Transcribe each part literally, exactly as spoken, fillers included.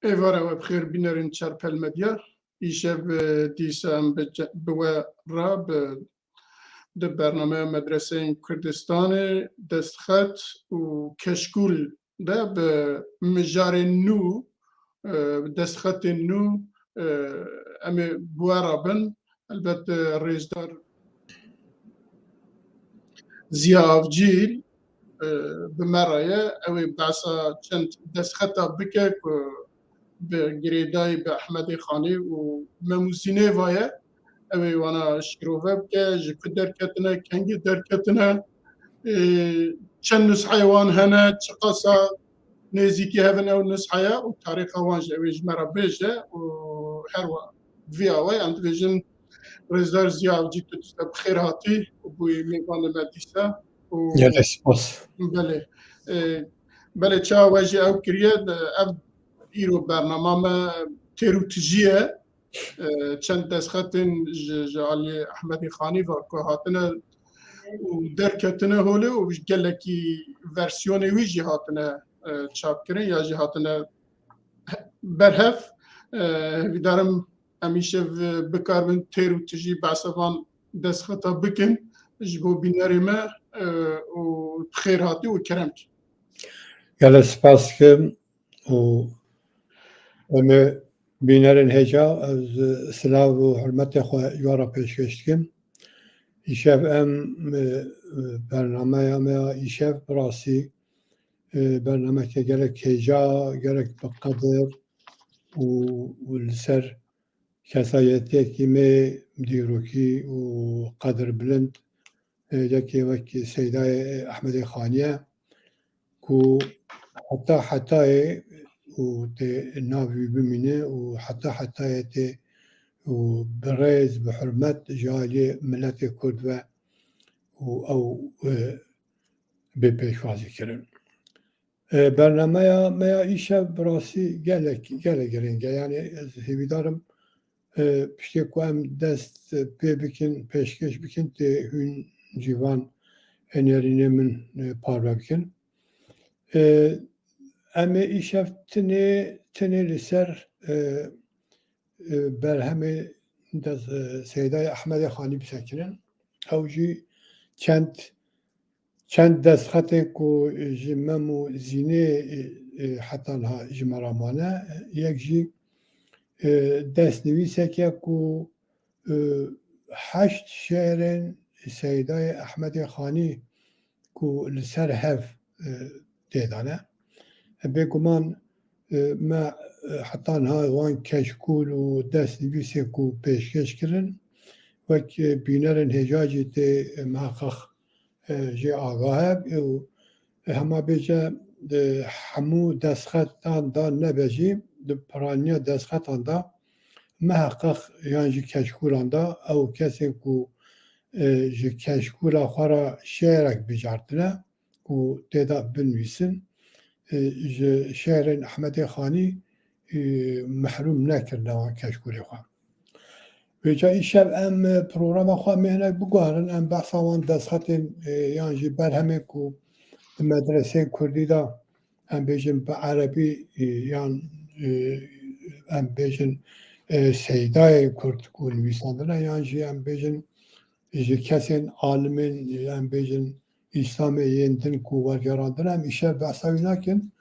Êvara we bi xêr bînerên Çarpel Medya. Îşev, e, dîsa em bi ce-, bi we re bi, di bernameya Medreseyên Kurdistanê destxet û keşkûl de bi mijarên nû, e, bi destxetên nû, e, em ê bi we re bin. Elbet, e, rêzdar Ziya Avcî, e, bi me re ye. Ew ê behsa çend destxeta bike ku bi girêdayî bi Ehmedê Xanî û Mem û Zînê ve ye. Ew ê wana şîrove bike, ji ku derketine, kengî derketine, e, çend nusxeyê wan hene, çiqasa nêzîkî hev in ew nusxeya û tarîxa wan jî ew ê ji me re bêje û her wa viya we em dibêjin Rêzdar Ziya Avcî, tu dîsa bi xêr hatî û bûyî mêvanê me dîsa. Û Gelek spas. Belê. E, belê, çawa we jî ew kiriye, ev îro bernama me têr û tijî ye. E, çend destxetên ji, ji aliyê Ehmedê Xanî ve ku hatine û derketine holê û gelekî versiyonê wî jî hatine, e, çapkirin ya jî hatine berhev. E, hêvîdarim em îşev, e, bikaribin têr û tijî behsa van destxeta bikin ji bo bînerê me, e, û bi xêr hatî û kerem kî. Gelek spas dikim û em ê bînerên hêja ez silav û hurmetê xwe ji we re pêşkêş dikim. Îşev em, e, e, bernameya me ya îşev bi rastî, e, bernameke gelek hêja, gelek bi qedir û, û li ser kesayetiyekî me dîrokî û qedirbilind, e, yekê wek Seydayê Ehmedê Xanî ye ku heta hetayê û tê navê wî bimîne û heta hetayê tê û bi rêz, bi hurmet ji aliyê miletê Kurd ve û ew, e, bê pêşwazî kirin. E, bernameya me ya îşev bi rastî gelek, gelek girîng e. Yanî ez hêvîdar im, e, piştê ku em dest pê bikin, pêşkêş bikin, tê hûn jî van nêrînê min, e, parve bikin. E, em ê îşev tinê, tinê li ser, e, e, berhemê des-, e, Seydayê Ehmedê Xanî bisekinin. Ew jî çend, çend destxetên ku ji Mem û Zînê, e, e, heta niha ji me re mane. Yek jî, e, destnivîsek e ku, e, heşt şêrên Seydayê Ehmedê Xanî ku li ser hev, e, tê de ne. Bêguman, e, me, e, heta niha wan keşkûl û destnivîsên ku pêşkêş kirin, wek, e, bînerên hêja jî tê, e, miheqeq, e, jê agah e. Û hema bêje, e, hemû destxetan de nebe jî, di piraniya destxetan de miheqeq yan jî keşkûlan de ew kesên ku, e, ji keşkûla xwe re şêrek bijartine, ku tê de binivîsin, e, ji şêrên Ehmedê Xanî, e, mehrûm nekirine wan keşkûlê xwe. Vêca îşev em, e, programa xwe em ê hinek biguherin, em behsa wan destxetên, e, yan jî berhemên ku di medreseyên kurdî de, em bêjin bi erebî, e, yan, e, em bêjin, e, seydayên kurd ku nivîsandine, yan jî em bêjin ji kesên alimên, e, em bêjin Îslamê yên din ku wergerandine, em îşev behsa wî nakin.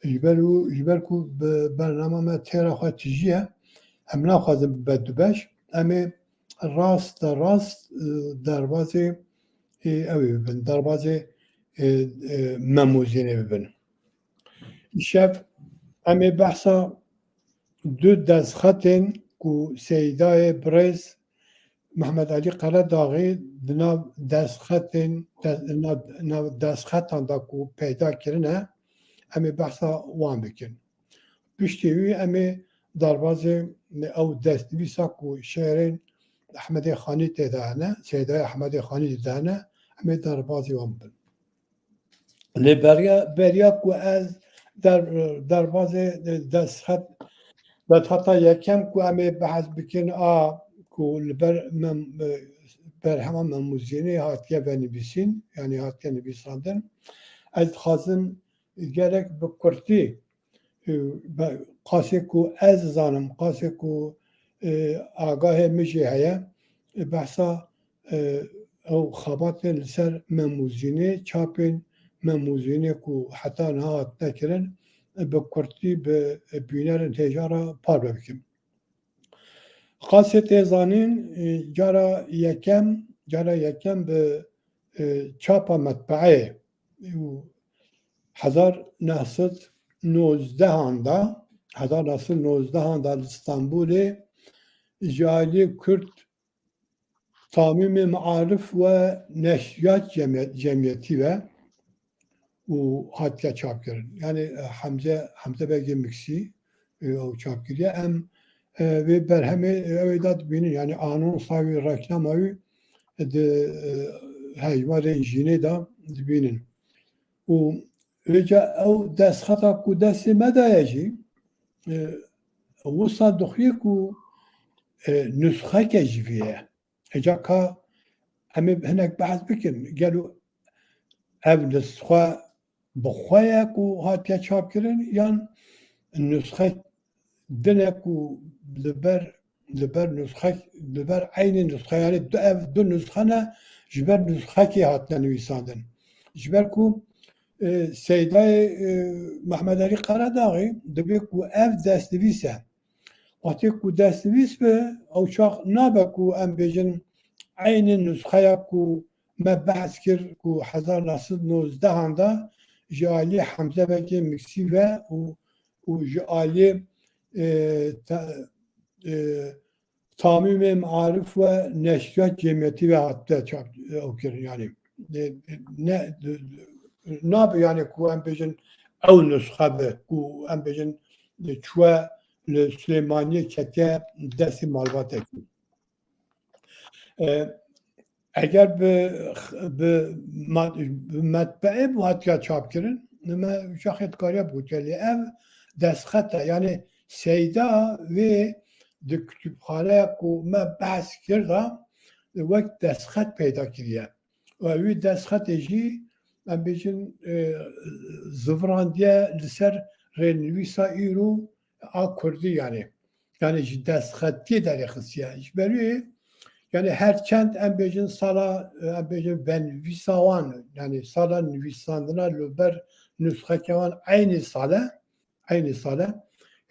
Ji ber û, ji ber ku bi bernama me têra xwe tijî ye, em naxwazin bibe du beş. Em ê rast de rast, e, derbazê, e, ew ê bibin. Derbazê, e, e, Mem û Zînê bibin. Îşev em ê behsa du destxetên ku Seydayê birêz Mehmet Alî Qeredaxî di nav destxetên, de-, nav, nav destxetan de ku peyda kirine, em ê behsa wan bikin. Piştî wî em ê derbazê ew destnivîsa ku şêrên Ehmedê Xanî tê de hene, Seydayê Ehmedê Xanî tê de hene, em ê derbazê wan bibin. Lê beriya, beriya ku ez der-, derbazê destxet, destxeta yekem ku em ê behs bikin a ku li ber Mem-, berhema Mem û Zînê hatiye venivîsîn, yanî hatiye nivîsandin. Ez dixwazim gerek bi kurtî, e, be-, qasê ku ez zanim, qasê ku, e, agahê min jê heye, e, behsa, e, ew xebatên li ser Memûzînê, çapên Memûzînê ku heta niha hatine kirin, e, bi kurtî bi, e, bînerên hêja re parve bikim. Qasê tê zanîn, e, cara yekem, cara yekem bi, e, çapa metbeeyê û hezar neh sed nozdehan de, hezar neh sed nozdehan de li Stenbolê ji aliyê Kurd Tamîmê Maarif ve Neşriyat Cemiyet-, Cemiyetî ve û hatiye çapkirin. Yani, e, Hemze, Hemze Begê Miksî, e, ew çap kiriye. Em, e, vê berhemê, e, ew ê de dibînin. Yani anonsa wî, reklama wî di, e, hejmarên jînê de dibînin. Û vêca ew destxeta ku destê me de ye jî, e, wisa dixuye ku, e, nusxeke ji vê ye. Êca ka em ê hinek behs bikin, gelo ev nusxe bi xwe ye ku hatiye çapkirin, yan nusxe din e ku li ber, li ber nusxe, li ber eynî nusxe, yani du, ev du nusxe ne, ji ber nusxekê hatine nivîsandin. Ji ber ku, e, Seydayê, e, Mehmed Alî Qeredaxî dibê ku ev destnivîs e. Wextê ku destnivîs be, ew çax nabe ku em bêjin eynî nusxeya ku me behs kir ku hezar neh sed nozdehan de ji aliyê Hemze Begê Miksî ve û, û ji aliyê, e, te-, e, Tamîmê Maarif ve Neşriyat Cemiyetî ve hatine çap, ew kirin. Yani, e, ne, nabe yani ku em bêjin ew nusxe be, ku em bêjin, e, çûye li Silêmaniyê ketiye destê malbatekî. E, eger bi, bi ma-, bi metbeê bû hatiya çapkirin, me çaxê dikariya bigotî, lê ev destxet e. Yani Seyda vê di kitûbxaneya ku me behs kir de wek destxet peyda kiriye. Û wî destxetê jî, em bêjin, e, zivirandiye li ser rênivîsa îro a kurdî, yani. Yani ji destxetiyê derêxistiye. Ji ber wê, yani her çend em bêjin sala, em bêjin venivîsa wan, yani sala nivîsandina li ber nusxeke wan eynî sal e, eynî sal e.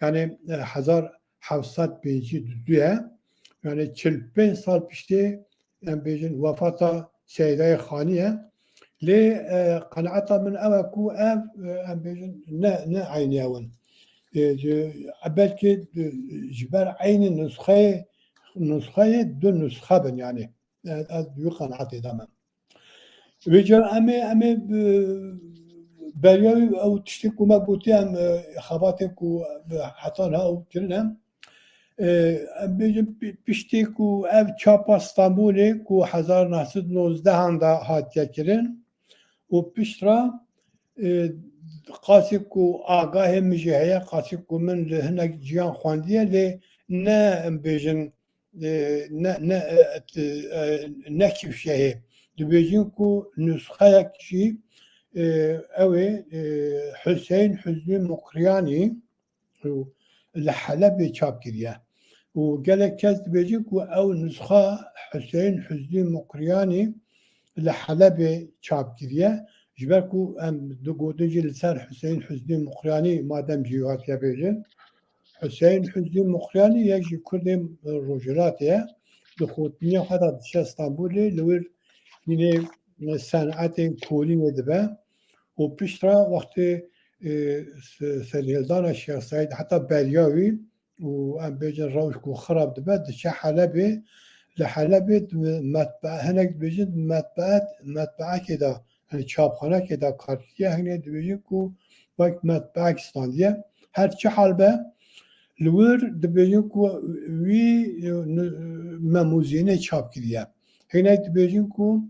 Yani, e, hezar heft sed pêncî û du ye. Yani çil pênc sal piştê em bêjin wefata Seydayê Xanî ye. Lê, e, qenaeta min ew e ku ev, e, em bêjin ne, ne eynî ew in. E, ji, belkî, e, ji ber eynî nusxeyê, nusxeyê du nusxe bin yani. E, ez wî qenaetê de me. Vêca em ê, em ê, e, beriya wî ew tiştê ku me gotiye em, e, xebatê ku, e, heta niha ew kirine. E, em bêjin pi-, piştî ku ev çapa Stenbolê ku hezar neh sed nozdehan de hatiye kirin û pişt re, e, qasî ku agahê min jî heye, qasî ku min li hinek ciyan xwendiye, lê ne em bêjin, e, ne, ne, e, e, ne kifşehê. Dibêjin ku nusxeyek jî, e, ew ê, e, Huseyîn Huznî Muqriyanî, û li Helebê çap kiriye. Û gelek kes dibêjin ku ew nusxa Huseyîn Huznî Muqriyanî li Helebê çap kiriye. Ji ber ku em digotin jî li ser Huseyîn Huznî Muqriyanî madem jî hatiye bêjin. Huseyîn Huznî Muqriyanî yek ji Kurdên Rojhilatê ye. Di xwetiniya xwe de diçe Stenbolê, li wir hînê senetên kolînê dibe û piştre wextê, e, se-, serhildana Şêx Seîd heta beriya wî û em bêjin rewş ku xirab dibe, diçe Helebê. Li Helebê di metbe-, hinek dibêjin di metbeet-, metbeekê de, yani çapxanekê de kar kiriye, hinek dibêjin ku wek metbeek standiye. Her çi hal be, li wir dibêjin ku wî, e, nu-, Memûzînê çap kiriye. Hinek dibêjin ku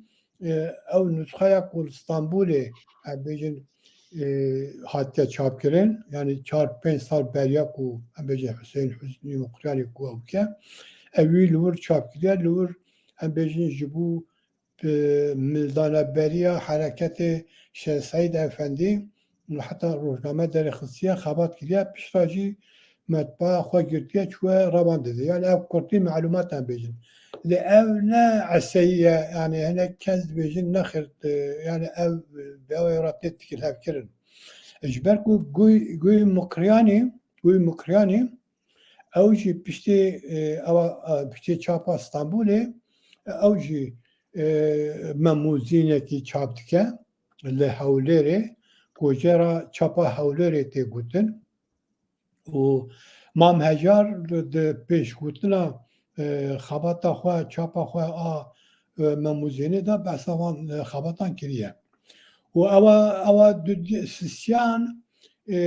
e, ew nusxeya ku li Stenbolê, em bêjin, e, hatiye çapkirin, yani çar pênc sal beriya ku, em bêjin, Huseyîn Huznî Muqriyanî ku ew ke, ew wî li wir çap kiriye, li wir, em bêjin, ji bo, e, mildane beriya hereketê Şêx Seîd Efendî, heta rojname derêxistiye, xebat kiriye, pişta jî metbaa xwe girtiye, çûye revan dide. Yani ev kurtî melumat em bêjin. Lê ev ne eseyî ye, yani hinek kes dibêjin nexêr, e, yani ev bi ew re tê tikilhevkirin. Ji ber ku Guy, Guy Mukriyanî, Guy Mukriyanî, ew jî piştî, e, ewa, e, piştî çapa Stenbolê, ew jî, e, memûzînekî çap dike li Hewlêrê, ku jê re çapa Hewlêrê tê gotin. Û Mam Hejar di pêşgotina, e, xebata xwe, çapa xwe a, e, memûzênê de behsa van, e, xebatan kiriye. Û ewa, ewa du, sisiyan, e,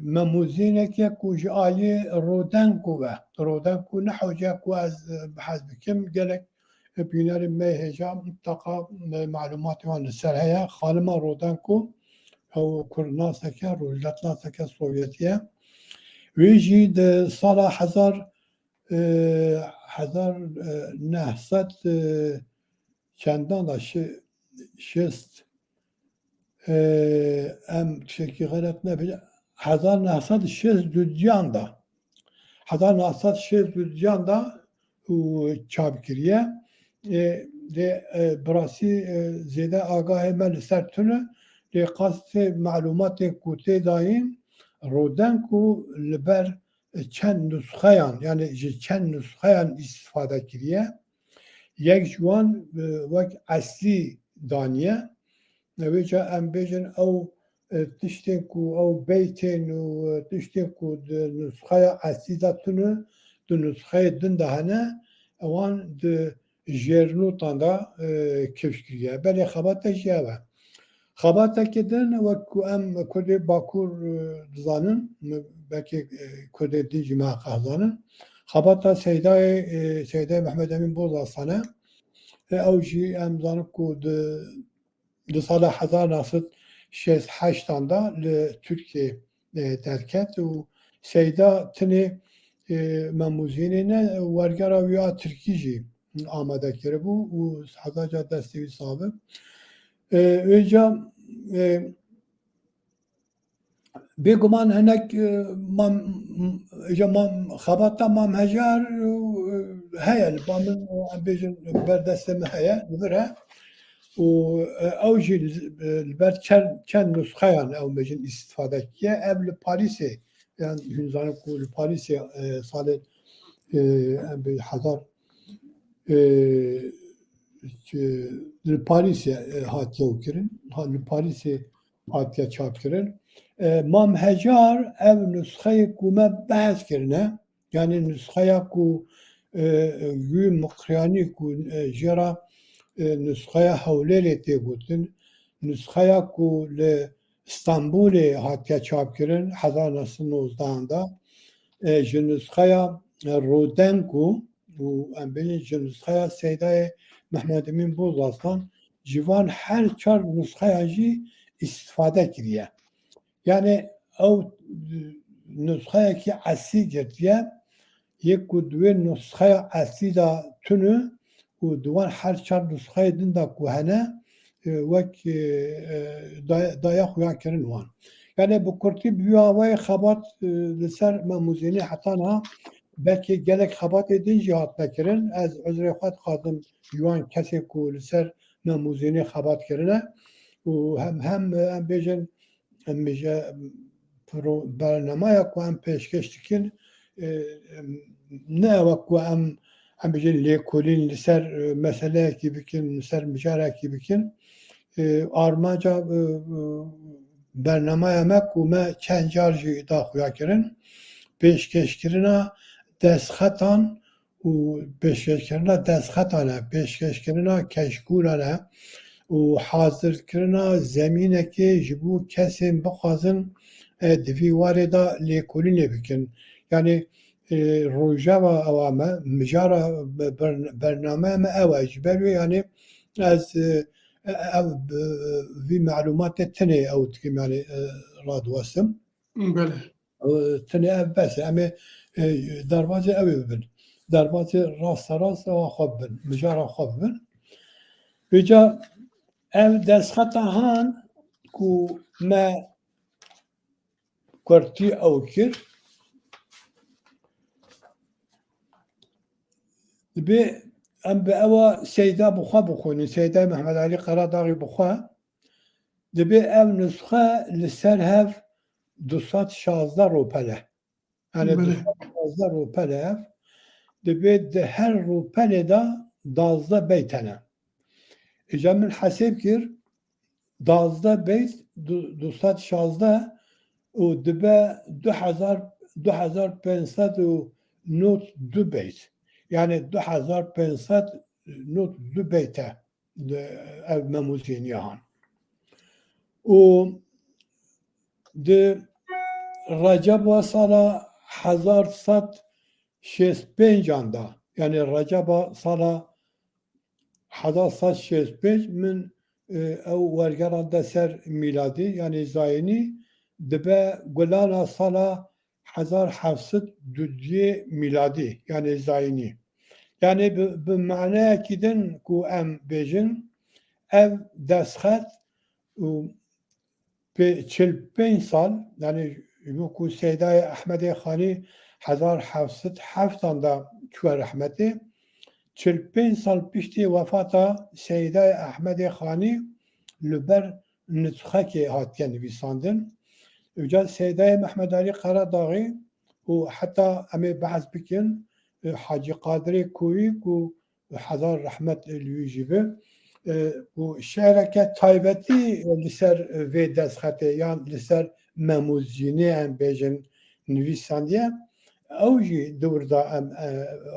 memûzêneke ku ji aliyê Rodenko ve. Rodenko ne hewce ku ez, e, behs bikim, gelek bînerên me hêja mutlaka, e, malumatê wan li ser heye. Xanima Rodenko, ew kurdnaseke, rojhilatnaseke Sovyetî ye. Wê jî di sala hezar, e, hezar, e, neh sed, e, çendan da şi-, şêst, e, em tiştekî xelet nebin, hezar neh sed şêst û duyan da, hezar neh sed şêst û duyan da û çap kiriye. E, lê, e, bi rastî, e, zêde agahê me li ser tune, lê qasê malumatê ku tê dayîn, Rodenko li ber çend nusxeyan, yani ji çend nusxeyan îstifade kiriye. Yek ji wan, e, wek eslî daniye. Vêca em bêjin ew, e, tiştên ku ew beytên û, e, tiştên ku di nusxeya eslî de tune, di nusxeyê din de hene, ewan di jêrnotan de, e, kifş kiriye. Belê xebate jî ev e. Xebateke din wek ku em Kurdê Bakur, e, dizanin, belkî, e, Kurdê din jî muheqeq zanin. Xebata Seydayê, e, Seydayê Mehmed Emîn Bozaslan e. E, ew jî em zanin ku di, di sala hezar neh sed şêst heştan de li Tirkiyê, e, derket û Seyda tinê, e, memûzînê ne, wergera wî a tirkî jî amade kiribû û heta ca destê wî sax be. E, vêca, e, bêguman hinek, e, mam, m-, îca mam, xebata Mam Hejar, e, heye li ba min, em bêjin ber destê min heye, li vir e. Û, e, ew jî li, e, li ber çend, çend nusxeyan ew bêjin îstifade kiye. Ev li Parîsê, yan hûn zanin ku li Parîsê, e, salê, e, em bê hezar, e, çi, li Parîsê, e, hatiye ew kirin. Ha, li Parîsê hatiye çap kirin. E, Mam Hejar ev nusxeyê ku me behs kirine, yani nusxeya ku, e, Guy Mukriyanî ku, e, jê re, e, nusxeya Hewlêrê tê gotin, nusxeya ku li Stenbolê hatiye çapkirin, hezar neh sed û nozdehan de, e, ji nusxeya, e, Rodenko û em bêjin ji nusxeya Seydayê Mehmed Emîn Bozaslan, ji van her çar nusxeya jî îstifade kiriye. Yani ew nusxeyekî eslî girtiye, yek ku di wê nusxeya eslî de tune û di wan her çar nusxeyê din de ku hene, e, wek, e, e, day-, daya xuya kirin wan. Yani bi kurtî bi vî awayê xebat, e, li ser memûzênê heta niha belkî gelek xebatê din jî hatine kirin. Ez uzrê xwe dixwazim ji wan kesê ku li ser memûzênê xebat kirine û hem, hem, e, em bêjin, em bêje, pro-, bernameya ku em pêşkêş dikin, e, em, ne ew e ku em, em bêjin lêkolîn li ser, e, meseleyekî bikin, li ser mijarekî bikin. E, armanca, e, e, bernameya me ku me çend car jî da xuya kirin, pêşkêşkirina destxetan û pêşkêşkirina destxetan e, pêşkêşkirina keşkûlan e û hazirkirina zemînekê ji bo kesên bixwazin, e, di vî warê de lêkolînê bikin. Yani, e, rojeva ewa me, mijara be-, ber-, bernameya me ew e. Ji ber wê, yani, ez, e, e, ev, e, vî melumatê tenê ew dikim, yani, e, radiwestim. Belê. E, tenê ev bes e. Em ê, e, derbazê ew ê bibin. Derbazê rasterast ewa xwe bibin. Mijara xwe bibin. Vêca ev destxeta han ku me kurtî ew kir. Dibê em bi ewa Seyda bi xwe bixwînin, Seyda Mehmed Alî Qeradaxî bi xwe. Dibê ev nusxe li ser hev du sed şazdeh rûpel e. Yani Belê. du sed şazdeh rûpel e ev. Dibê di her rûpelê de dazdeh beyt hene. Îca min hesêb kir, dazdeh beyt, du-, du sed şazdeh û dibe du hezar, du hezar pênc sed û nod du beyt. Yani du hezar pênc sed nod du beyt e, ev Memûzîniya han. Û di Receba sala hezar sed şêst pênc an da, yani Receba sala hezar sed şêst pênc min, e, ew wergeran de ser mîladî, yani zayînî, dibe gulana sala hezar heft sed dudiyê mîladî, yani zayînî. Yani bi, bi maneyekî din ku em bêjin, ev destxet û pê-, çil pênc sal, yani ji bo ku Seydayê Ehmedê Xanî hezar heft sed heft an de çûye rehmetê, çil pênc sal piştî wefata Seydayê Ehmedê Xanî li ber nusxekê hatiye nivîsandin. Îca Seydayê Mehmed Alî Qeradaxî û heta em ê behs bikin, e, Hacî Qadirê Koyî ku hezar rehmet li wî jî be, e, û şi'reke taybetî li ser vê destxetê yan li ser Memûzînê em bêjin nivîsandiye. Ew jî di wir de em, e,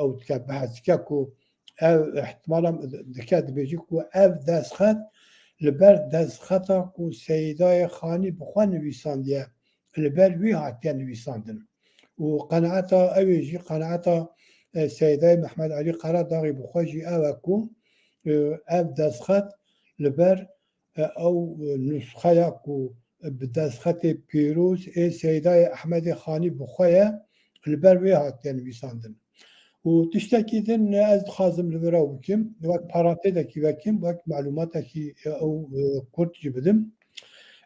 ew dike, behs dike ku ev ihtimala dike dibêjî ku ev destxet li ber destxeta ku Seydayê Xanî bi xwe nivîsandiye, li ber wî hatiye nivîsandin. Û qenaeta ew ê jî, qenaeta, e, Seydayê Mehmed Alî Qeradaxî bi xwe jî ew e ku, e, ev destxet li ber, e, ew, e, nusxeya ku bi destxetê pîroz ê Seydayê Ehmedê Xanî bi xwe ye, li ber wê hatiye nivîsandin. Û tiştekî din ez dixwazim li vir ew bikim, wek parantezekî vekim, wek malûmatekî, e, ew, e, kurt jî bidim.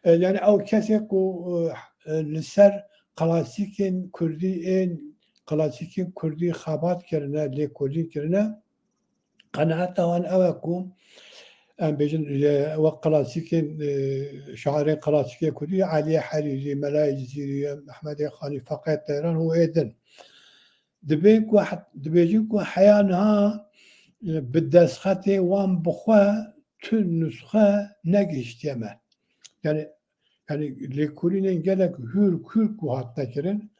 E, yani ew kesê ku, e, li ser klasîkên kurdî ên, klasîkên kurdî xebat kirine, lêkolîn kirine, qenaeta wan ew e ku, em bêjin, e, wek klasîkên, e, şairên klasîkê kurdî, Eliyê Herîrî, Melayê Cizîrî, Mehmedê Xanî, Feqê Teyran û ê din. Dibê ku he-, dibêjin ku heya niha, e, bi destxetê wan bi xwe tu nusxe negihiştiye me. Yani, yani lêkolînên gelek hûr hûr ku hatine kirin,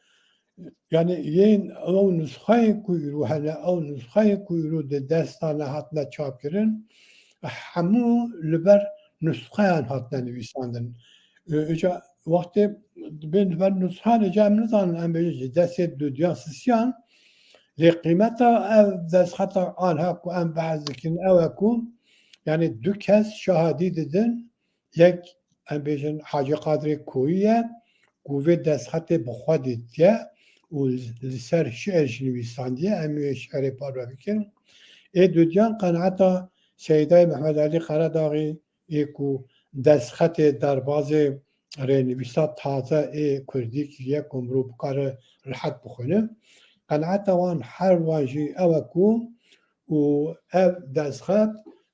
yani yên ew nusxeyê ku îro hene, ew nusxeyê ku îro di desta ne hatine çapkirin, hemû li ber nusxeyan hatine nivîsandin. E, îca wextê bên li ber nusxeyan, îca em nizanin, em bêjin ji destê dudiyan sisiyan, lê qîmeta ev destxeta anha ku em behs dikin ew e ku, yani du kes şahadî didin, yek, em bêjin, Hacî Qadirê Koyî ye, ku vê destxetê bi xwe dîtiye û li, li ser şi'er jî nivîsandiye, em ê şi'rê parve bikin. Ê dudiyan qenaeta Seydayê Mehmed Alî Qeradaxî ê ku destxetê derbazê rênivîsa taze ê kurdî kiriye ku mirov bikare rihet bixwîne. Qenaeta wan her wan jî ew e ku û ev destxet,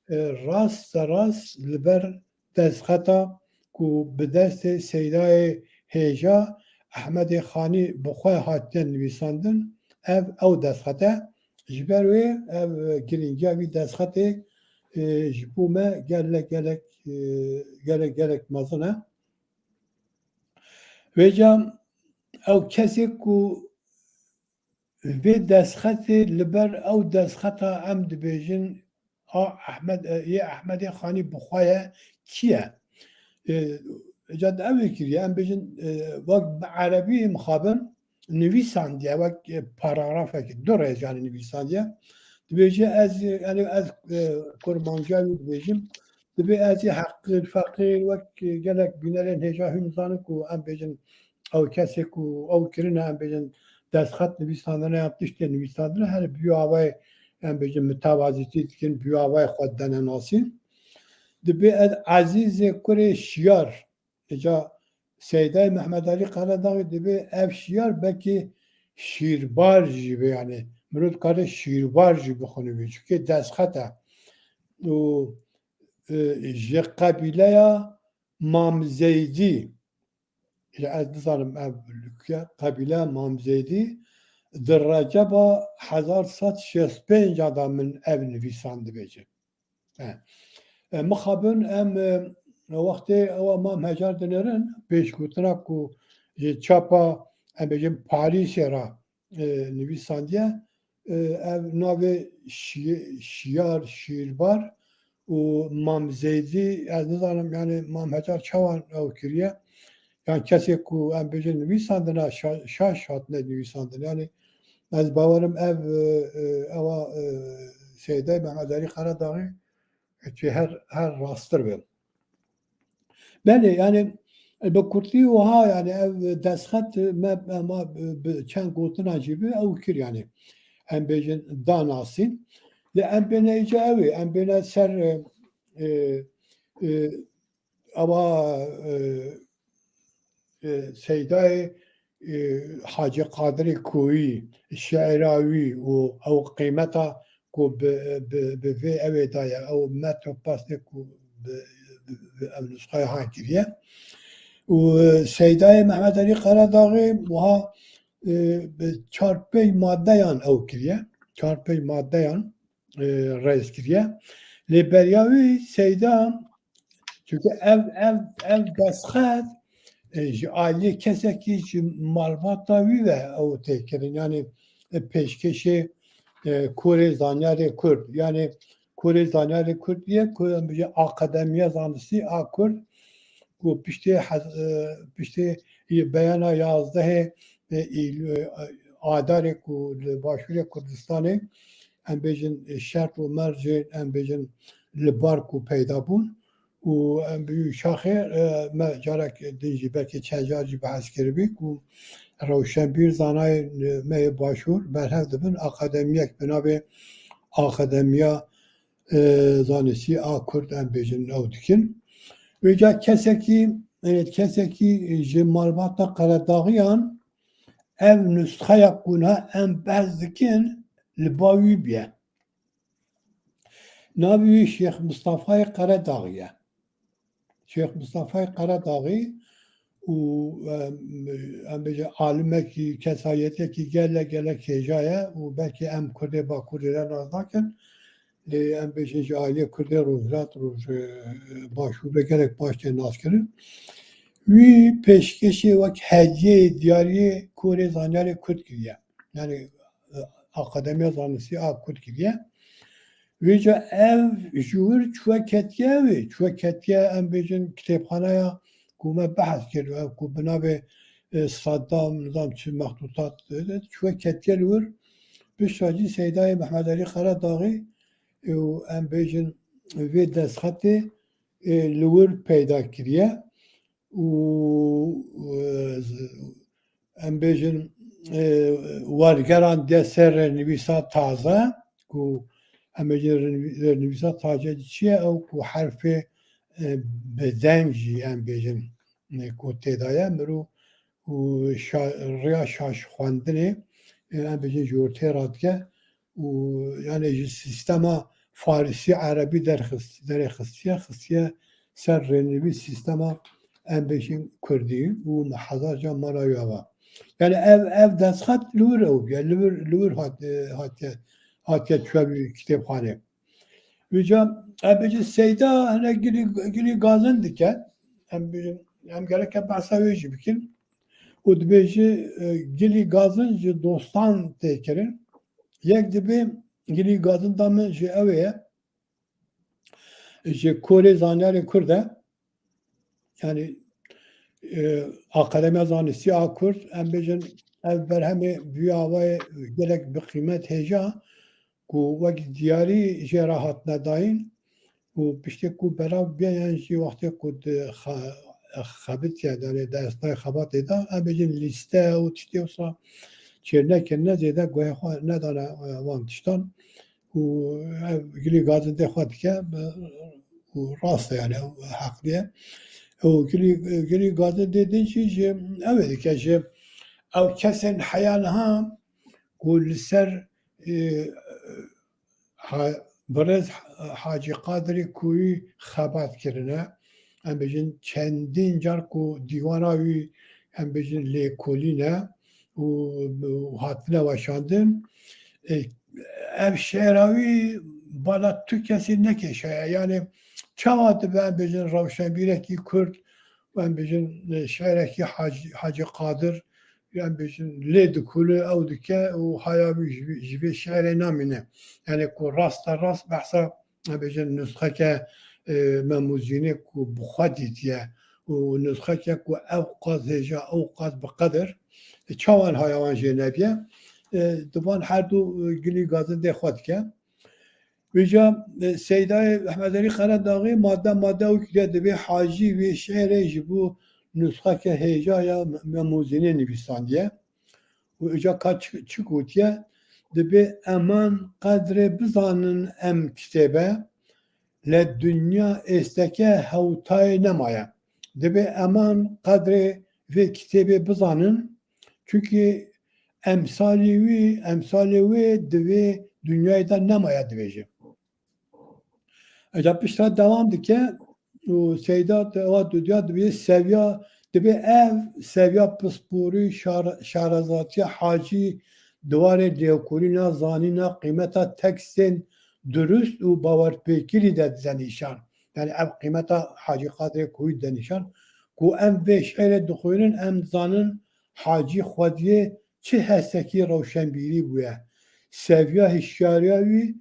e, rasterast li ber destxeta ku bi destê Seydayê hêja Ehmedê Xanî bi xwe hatiye nivîsandin, ev ew destxet e. Ji ber wê ev, e, girîngiya vî destxetê, e, ji bo me gelek, gelek, e, gelek, gelek mezin e. Vêca ew kesê ku vê destxetê li ber ew destxeta em dibêjin a Ehmed, e, yê Ehmedê Xanî bi xwe ye, kî ye? E, îca ew ê kiriye, em bêjin, e, wek bi erebî mixabin nivîsandiye, wek, e, paragrafekî, du rêz yani nivîsandiye. Dibêje ez, yani ez, e, kurmanciya wî dibêjim. Dibê ez ê heqîr, feqîr, wek, e, gelek bînerên hêja hûn zanin ku em bêjin ew kesê ku ew kirine, em bêjin destxet nivîsandine ya tiştê nivîsandine, her bi wî awayê em bêjin mitewazîtî dikin, bi wî awayê xwe dene nasîn. Dibê ez Ezîzê kurê Şiyar, Îca Seydayê Mehmet Alî Karadağî dibê ev şiyar belkî şîrbar jî be, yanî mirov dikare şîrbar jî bixwîne wî, çunke destxet e. Û, e, ji qebîleya Mam Zeydî, ji ez nizanim ev li ku ye, qebîleya Mam Zeydî di Receba hezar sed şêst pênc de min ev nivîsan dibêje. E, e, mixabin em, e, wextê ewa Mam Hecar dinêrin, pêşgotina ku ji çapa, em bêjin, Parîsê re, e, nivîsandiye, e, ev navê şi-, şiyar, şîrbar û Mam Zeydî, ez nizanim, yani Mam Hecar çawan ew kiriye. Yan kesê ku em bêjin nivîsandina şa-, şaş hatine nivîsandin. Yani ez bawerim ev, e, e, ewa, e, Seydayê Mehmet Alî Karadağî, e, çi her, her rasttir be. Belê, yani, e, bi kurtî wiha, yani, ev destxet me, me, ma, bi çend gotina jî bi ew kir, yani, em bêjin danasîn. Lê em bêne îca ew ê, em bêne ser, e, e, e, ewa, e, e, Seydayê, e, Hacî Qadirê Koyî, Şe'rawî û ew qîmeta ku bi, bi, bi vê ew ê daye, ew metr û pesnê ku bi, bi, bi ev nusxaya han kiriye. Û, e, Seydayê Mehmet Alî Karadağî wiha, e, bi çar pênc maddeyan ew kiriye. Çar pênc maddeyan, e, rêz kiriye. Lê beriya wî Seyda, çunke ev, ev, ev destxet, e, ji aliyê kesekî ji malbata wî ve ew tê kirin. Yani, e, pêşkêşê, e, Korê Zanyarê Kurd. Yani, Korê Zanyarê Kurd diye ku em bêjin Akademiya Zanistî a Kurd, ku piştê hez-, e, piştê beyana yazdehê, e, Îl-, e, Adarê ku li Başûrê Kurdistanê, em bêjin, e, şert û mercê, em bêjin, li bar ku peyda bûn. Û em bi şaxê, e, me carek din jî belkî çend car jî behs kiribî ku rewşenbîr zanayê, e, me yê Başûr berhev dibin akademiyek bi navê Akademiya, e, Zanistî a Kurd, em bêjin, ew dikin. Vêca kesekî, e, kesekî ji malbata Qeredaxiyan ev nusxeya ku niha em behs dikin li ba wî bûye. Navê wî Şêx Mistafayê Qeredaxî ye. Şêx Mistafayê Qeredaxî û, em, em bêje alimekî, kesayetekî gelek, gelek hêja ye û belkî em Kurdê Bakurê re nas nakin. Lê em bêjin ji aliyê Kurdê Rojhilat, Roj-, Başûr ve gelek baş tê naskirin. Wî pêşkêşê wek hediyeyê diyariyê Korê Zanyarê Kurd kiriye. Yani, e, Akademiya Zanistî a Kurd kiriye. Vêca ev ji wir çûye ketiye wê, çûye ketiye, em bêjin, kitêbxaneya ku me behs kir, ev ku bi navê, e, Saddam, nizam çi mextûtat, e, çûye ketiye li wir. Pişta jî Seydayê Mehmet Alî Qeredaxî, e, û em bêjin vê destxetê, e, li wir peyda kiriye. Û, e, em bêjin, e, wergeran de ser rênivîsa taze, ku em bêjin rênivî-, rênivîsa taze çi ye? Ew ku herfê, e, bi deng jî em bêjin, e, ku tê de ye, mirov û şa-, rêya şaş xwendinê, e, em bêjin ji ortê radike û, yani, ji sîstema farisî, erebî derxist-, derê xistiye, xistiye ser rênivîs sîstema, em bêjin, kurdî û me hezar ca mala wî ava. Yani ev, ev destxet li wir ew bûye, li wir, li wir hat-, e, hatiye, hatiye çûye wî kitêbxanê. Vêca, em bêjin Seyda hene gilî, gilî gazin dike. Em bêjin, em gereke behsa wê jî bikin. Û dibêje, e, gilî gazin ji dostan tê kirin. Yek dibê gilî gazin da min ji ew ê ye. Ji Korê Zanyarê Kurd e. Yani, e, Akademiya Zanistî a Kurd, em bêjin, ev berhemê bi wî awayê gelek bi qîmet hêja ku wek diyarî jê re hatine dayîn û piştê ku belav bûye yan jî wextê ku di xe-, xebitiye, yani di esnayê xebatê de, em bêjin lîste û tiştê wisa çênekirine, zêde guhê xwe nedane, e, van tiştan. Û ev gilî gazindê xwe dike, û rast e, yani, ew heqlî ye. Û gilî, gilî gazê dê din jî ji ew ê dike, ji ew kesên heya niha ku li ser, e, ha-, birêz Hacî Qadirê Kûyî xebat kirine. Em bêjin çendîn car ku dîwana wî, em bêjin, lêkolîn e û, û hatine weşandin. E, ev şêra wî bala tu kesî nekêşaye. Yanî çawa dibe, em bêjin, rewşenbîrekî Kurd, em bêjin, e, şêrekî Hacî, Hacî Qadir, em bêjin, lê dikule, ew dike û haya wî ji, ji vê şêrê namîne. Yanî ku rasta rast behsa, em bêjin, nusxeke, e, Mem û Zînê ku bi xwe dîtiye û nusxeke ku ew qas hêja, ew qas bi qedir, e, çawan haya wan jê nebiye? E, di van her du, e, gilî gazin dê xwe dike. Vêca, e, Seydayê Ehmed Elî Qeredaxî madde madde ew kiriye, dibê Hacî vê şêrê ji bo nusxeke hêja ya Mem û Zînê nivîsandiye. Û îca ka çi, çi gotiye? Dibê eman qedrê bizanin em kitêbe, le dinya êsteke hewtayê nemaye. Dibê eman qedrê vê kitêbê bizanin, çunkî emsalî wî, emsalê wê di vê dinyayê de nemaye, dibêje. Îca piştre dewam dike û Seyda te ewa dudiya dibê seviya, dibê ev seviya pisporî, şar-, şarezatiya Hacî di warê lêkolîna, zanîna, qîmeta tekstên durust û bawerpêkirî de dide nîşan. Yanî ev qîmeta Hacî Qadirê Kûyî dide nîşan ku em vê şêrê dixwînin, em dizanin Hacî xwediyê çi hesekî rewşenbîrî bûye, seviya hişyariya wî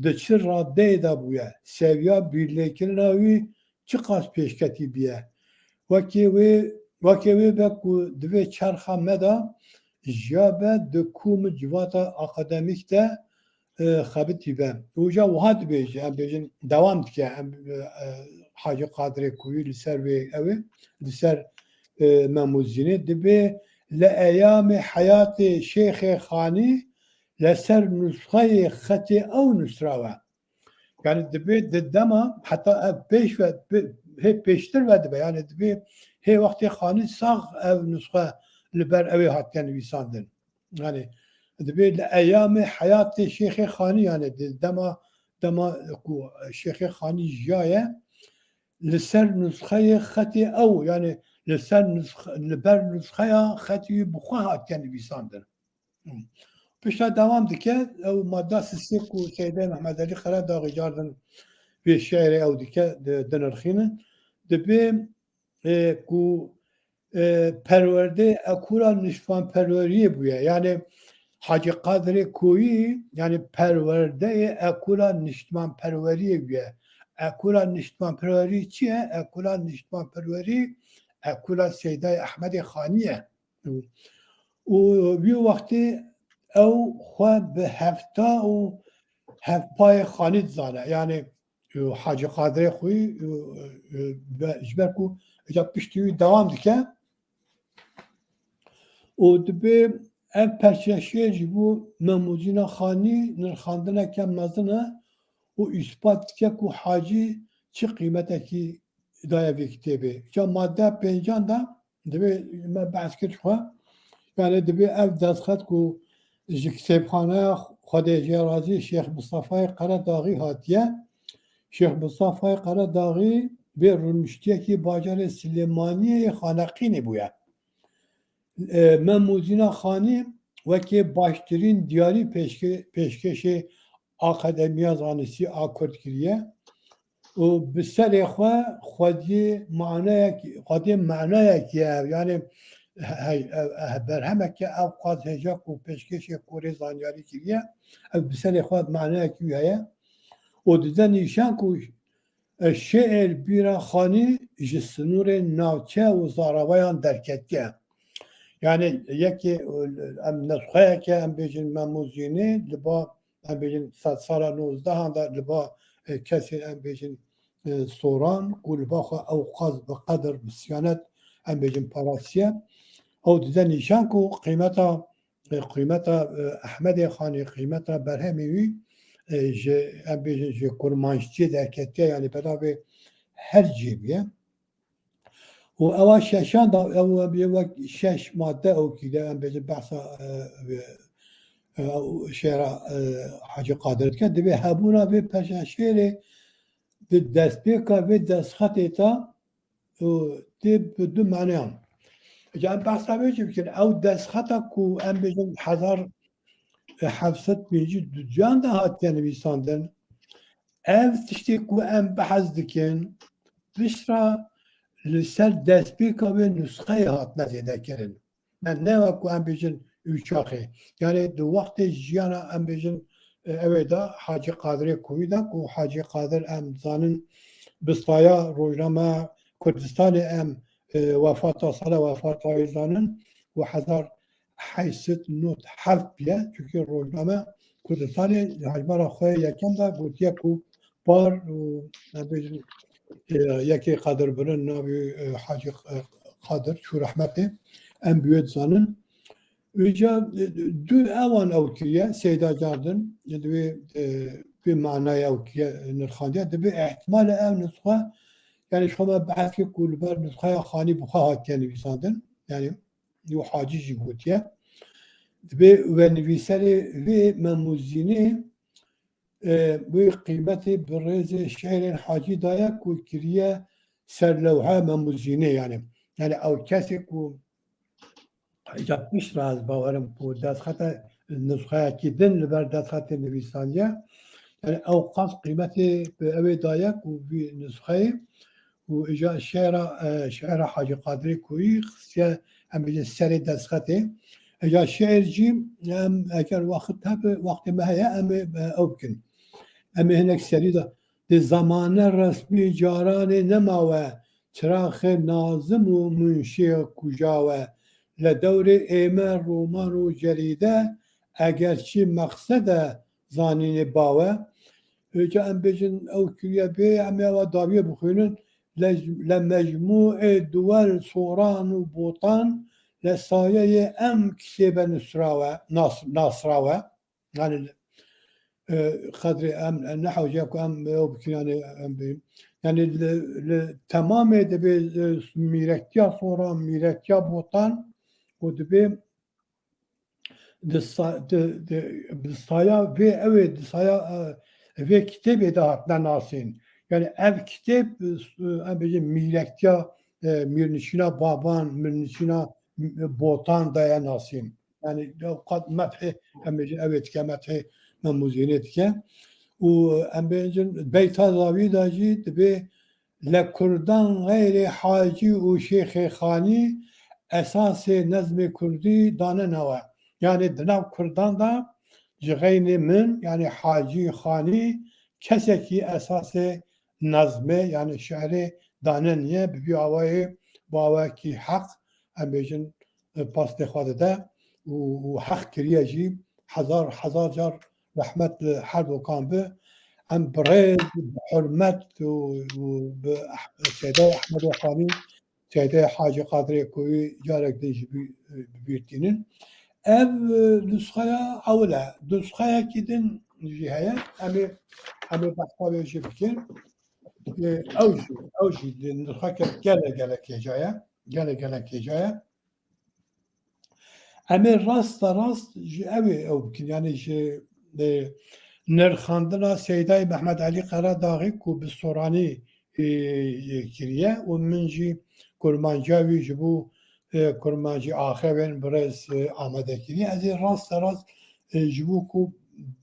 di çi radeyê de bûye, seviya bîrlêkirina wî çiqas pêşketî bûye. Wekê wê, wekê wê be ku di vê çerxa me de jiya be, di kom û civata akademîk de, e, xebitî be. Û îca wiha dibêje, em bêjin, dewam dike, em, e, e, Hacî Qadirê Kûyî li ser wê ew ê, li ser, e, Mem û Zînê dibê li eyamê heyatê Şêxê Xanî li ser nusxeyê xetê ew nusrawe. Yanî dibê di dema heta ev pêş ve, pê-, hê pêştir ve dibe. Yanî dibê hê wextê Xanî sax ev nusxe li ber ew ê hatiye nivîsandin. Yanî dibê li eyamê heyatê Şêxê Xanî, yanî di dema, dema ku Şêxê Xanî jiyaye, li ser nusxeyê xetê ew, yanî li ser nusxe-, li ber nusxeya xetê wî bi xwe hatiye nivîsandin. Pişta dewam dike, ew madda sisê ku Seydê Mehmed Elî Qeredaxî cardin vê şiirê ew dike, di-, dinirxînin. Dibê, e, ku, e, perwerdê ekûla niştmanperweriyê bûye. Yanî Hacî Qadirê Koyî, yanî perwerdeyê ekûla niştmanperweriyê bûye. Ekûla niştmanperwerî çi ye? Ekûla niştmanperwerî ekûla Seydayê Ehmedê Xanî ye. Û wî wextî ew xwe bi hefta û hevpayê Xanî dizane. Yanî, û Hacî Qadirê Xuyî, û, û, be-, ji ber ku îca piştî wî dewam dike û dibê ev perçeşiyê ji bo Mem û Zîna Xanî nirxandineke mezin e û îspat dike ku Hacî çi qîmetekî daye vê kitêbê. Îca madde pêncan de dibê me behs kir ji xwe. Yanî dibê ev destxet ku ji kitêbxaneya Xwedê jê razî Şêx Mistefayê Qeredaxî hatiye. Şêx Mistefayê Qeredaxî vê rûniştiyekî bajarê Silêmaniyê yê Xaneqînê bûye. E, Mem û Zîna Xanî wekî baştirîn diyarî pêşke-, pêşkêşê Akademiya Zanistî a Kurd kiriye û bi serê xwe xwediyê manayekî, xwediyê manayekî ye, yanî he-, he-, he-, berhemeke ew qas hêja ku pêşkêşê korê zanyarî kiriye, ev bi serê xwe manayekî wî heye û dide nîşan ku, e, şêr bîra Xanî ji sinûrên navçe û zarawayan derketiye. Yanî yekê, e, em nesxeyeke, em bêjin, Mem û Zînê li ba, em bêjin, sedsala nozdehan de li ba, e, kesên, em bêjin, e, soran ku li ba xwe ew qas bi qedir, bi siyanet, em bêjin, parastiye. Ew dide nîşan ku qîmeta, e, qîmeta, e, Ehmedê Xanî, qîmeta berhemê wî, e, ji, em bêjin, ji kurmançtiyê derketiye, yanî bernavê her cihê bûye. û ewa şeşan da ew em bê wek şeş madde ew kî de em bêjin behsa, e, e, ew şêra, e, Hacî Qadir dike. Divê hebûna vê peşeşêrê di destpêka vê destxetê de û tê bi du maneyan. Ca em behsa vê jî bikin. Ew destxeta ku em bêjin hezar heft sed pêncî duyan de hatiye nivîsandin. Ev tiştê ku em behs dikin, piştre li ser destpêka wê nusxeyê hatine zêde kirin. Ne, ne wek ku em bêjin û çaxê. Yani di wextê jiyana em bêjin, e, ew ê de Hacî Qadirê Kûyî de ku Hacî Qadir em zanin bi saya rojname Kurdistanê em, e, wefata sala wefata wê zanin û hezar heyşt sed nod heft bûye. Çunkî rojname Kurdistanê ji hejmara xwe yekem de gotiye ku par û, em bêjin, e, yekê Qadir Birin navê, e, Hacî, e, Qadir çû rehmetê. Em bi wê dizanin. Îca, e, du ewan ew kiriye, Seyda Cardin, e, di wê, e, vê manayê ew kiriye, e, nirxandiye. Dibe îhtimalê ew nusxe, yani ji xwe me behs kir ku li ber nusxeya Xanî bi xwe hatiye nivîsandin. Yani, û Hacî jî gotiye. Dibe we nivîserê vê Memûzînê, e, wê qîmetê bi rêzê şehrên Hacî daye ku kiriye ser lewha Memûzînê yani. Yani ew kesê ku îca piştre ez bawerim ku destxete nusxeyekî din li ber destxetê nivîsandiye. Yani ew qas qîmetê bi ew ê daye ku vî nusxeyê û îca şêra, e, şêra Hacî Qadirê Kûyî xistiye, em bêjin serê destxetê. Îca şêr jî em eger wext hebe, wextê me heye, em ê, e, ew bikin. Em ê hinek serî de, di zamane resmî caranê nemawe, çiraxê Nazim û Munşiyê Kujawe, le dewrê ême roman û cerîde, eger çi meqsede zanînê bawe. Îca em bêjin ew kiriye bê, em ê ewa dawiyê bixwînin. Le, le mecmûê duwel Soran û Botan, le sayeyê em kitêbe nusrawe, nas-, nasrawe. Yani, e, qedrê em, em ne hewce ku em ew bikin, yani, em bê. Yani li, li temamê dibê, e, mîrektiya Soran, mîrektiya Botan û dibê di sa-, di, di, di saya vê ew ê, di saya, e, vê kitêbê de hatine nasîn. Yani ev kitêb, e, em bêjin mîrektiya, e, mîrnişîna Baban, mîrnişîna, e, Botan de ye nasîn. Yani ew qat methê, em bêjin ew ê dike, methê Memûzînê dike. Û em bêjin beyta dawî de jî dibê le Kurdan xeyrê Hacî û Şêxê Xanî esasê nezmê Kurdî dane nawe. Yani di nav Kurdan de ji xeynê min, yani Hacî Xanî, kesekî esasê nezmê, yani şi'rê dane niye, bi vî awayê bawekî heq, em bêjin, e, pastê xwe dide û, û heq kiriye jî. Hezar, hezar car rehmet li her dokan bi. Em bi rêz, bi hurmet û, û bi Eh-, Seydayê Ehmedê Xanî, Seydayê Hacî Qadirê Kûyî carek din jî bi, bi bîr tînin. Ev, e, nusxeya ewil e. Nusxeyekî din jî heye. Em ê, em ê behsa wê jî bikin. E, ew jî, ew jî di nirxeke gele gele kêja ye. Gele gele kêja ye. Em ê rasta rast ji ew ê ew bikin. Yani ji, e, nirxandina Seydayê Mehmed Elî Qeradaxî ku bi Soranî, e, e, kiriye û min jî kurmanciya wî ji bo, e, kurmancî axivên birêz, e, amade kiriye. Ez ê rasta rast, e, ji bo ku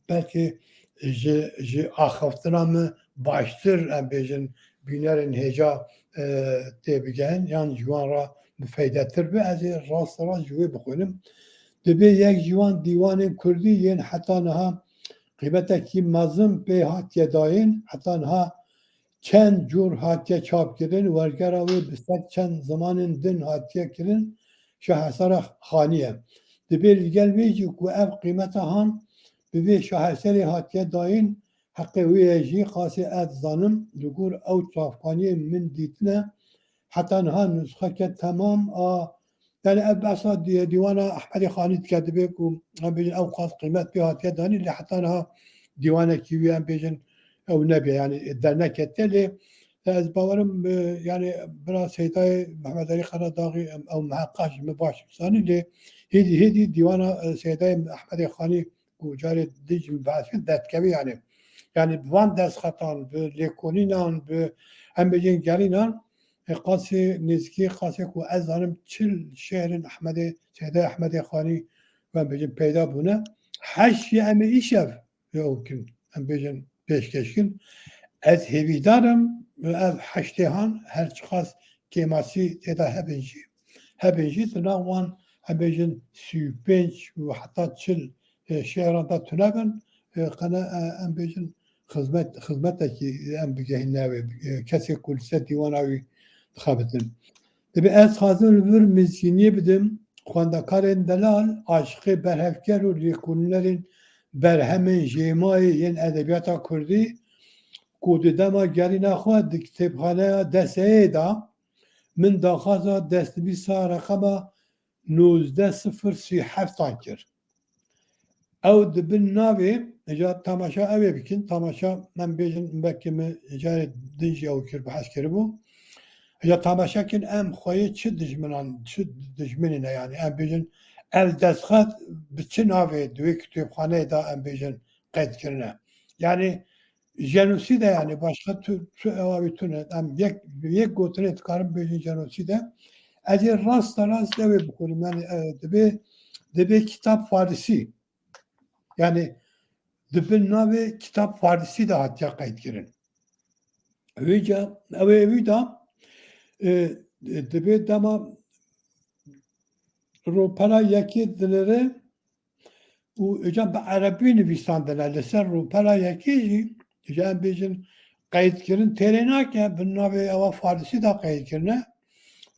belkî ji, ji axiftina min baştir, em bêjin, bînerên hêja, e, tê bigehin, yan ji wan re bi feydetir be, ez ê rast rast ji wê bixwînim. Dibê yek ji wan dîwanên kurdî yên heta niha qîmetekî mezin pê hatiye dayîn, heta niha çend cûr hatiye çapkirin, wergera wê bi sed çend zimanên din hatiye kirin, Şahesera Xanî ye. Dibê li gel vê jî ku ev qîmeta han bi vê şaheserê hatiye dayîn, heqê wê ye jî, qasê ez dizanim, li gor ew çavkaniyên min dîtine, heta niha nusxeke temam a, yani ev behsa dî-, dîwana Ehmedê Xanî dike, dibê ku em bêjin ew qas qîmet pê hatiye danî, lê heta niha dîwanekî wî em bêjin ew nebî, yani dernekete, lê Te ez bawerim, e, yani bira Seydayê Mehmed Elî Qeradaxî, em, ew miheqqa ji min baş zanî, lê hêdî, hêdî dîwana, e, Seydayê Ehmedê Xanî ku carê din jî min behs kir, derdikeve yani. Yani bi van destxetan, bi lêkolînan, bi, em bêjin, gerînan, e, qasê nêzîkî, qasê ku ez zanim çil şêrên Ehmedê, Seydayê Ehmedê Xanî, em bêjin, peyda bûne. Heşt jî em ê îşev ew kin, em bêjin, pêşkeş kin. Ez hêvîdar im, ev heştê han her çiqas kêmasî tê de hebin jî, hebin jî, di nav wan, em bêjin, sî û pênc û heta çil, e, şêran de tune bin, e, qene, e, em bêjin, xizmet, xizmetekî em bigehîne wê, e, kesê ku li ser dîwana wî dixebitin. Dibê ez xwazim li vir mizgîniyê bidim, xwendekarên delal, aşiqê berhevker û lêkolînerên berhemên jêmayê yên edebiyata kurdî ku di dema gerîna xwe di kitêbxaneya D S E'yê de, min daxwaza destnivîsa reqema nozdeh sifir sî heft an kir. Ew di bin navê, eca tamaşa ew ê bikin, tamaşa, em bêjin, belkî min carê din jî ew kir, behs kiribû. Eca tamaşa kin, em xweyê çi dijminan, çi dijminî ne yani, em bêjin, ev destxet bi çi navê di wê kitêbxaneyê de, em bêjin, qeyd kirine. Yani jenosîd e yani, başka tu, tu ewa wî tune. Em yek, yek gotinê dikarim bêjin jenosîd e. Ez ê rasta rast ew ê bixwînim. Yani, e, dibê, dibê kitap farisî. Yani di bin navê kitap farisî de hatiye qeyd kirin. Vêca, ew ê wî de, e, dibê dema rûpela yekê dinere, û eca bi erebî nivîsandine li ser rûpela yekê jî, eca em bêjin qeydkirin têrê nake, bi navê ewa farisî de qeyd kirine.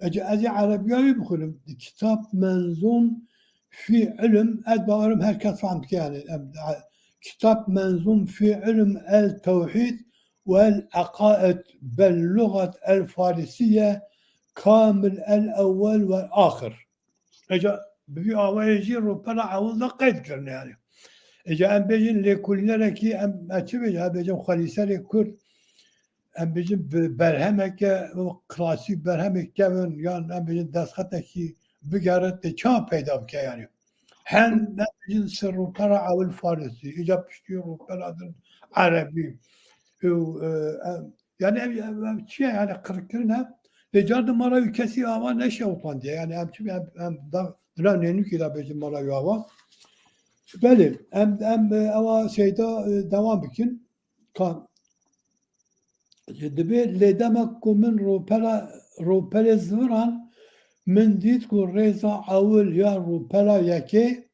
Eca ez ê erebiya wî bixwînim. Kitap menzûm fî ilm, ez bawerim her kes fehm dike yani. Em, e, kitap menzûm fî ilm el tewhîd vel eqaid bel lugat el farisiye kamil el ewwel vel axir. Eca bi vî awayê jî rûpela ewil de qeyd kirine yani. Eca em bêjin lêkolînerekî, em, em çi bêjin, em bêjin xwelîserê kurd, em bêjin bi berhemeke klasîk, berhemê kevin, yan em bêjin destxetekî bigere, tê çawa peyda bike yani. Hem em bêjin ser rûpela ewil farisî, îca piştî rûpela din erebî. Û, e, em, Yani ev, ev, ev çi ye? Yani qirkirin e. Lê car di mala wî kesî ava neşewtandiye. Yani em çi, em, em da, di nav nênûkê de bêjin mala wî ava. Belê, em, em, e, ewa Seyda, e, dewam bikin. Ka, dibê lê dema ku min rûpela, rûpelê ziviran, min dît ku rêza ewil ya rûpela yekê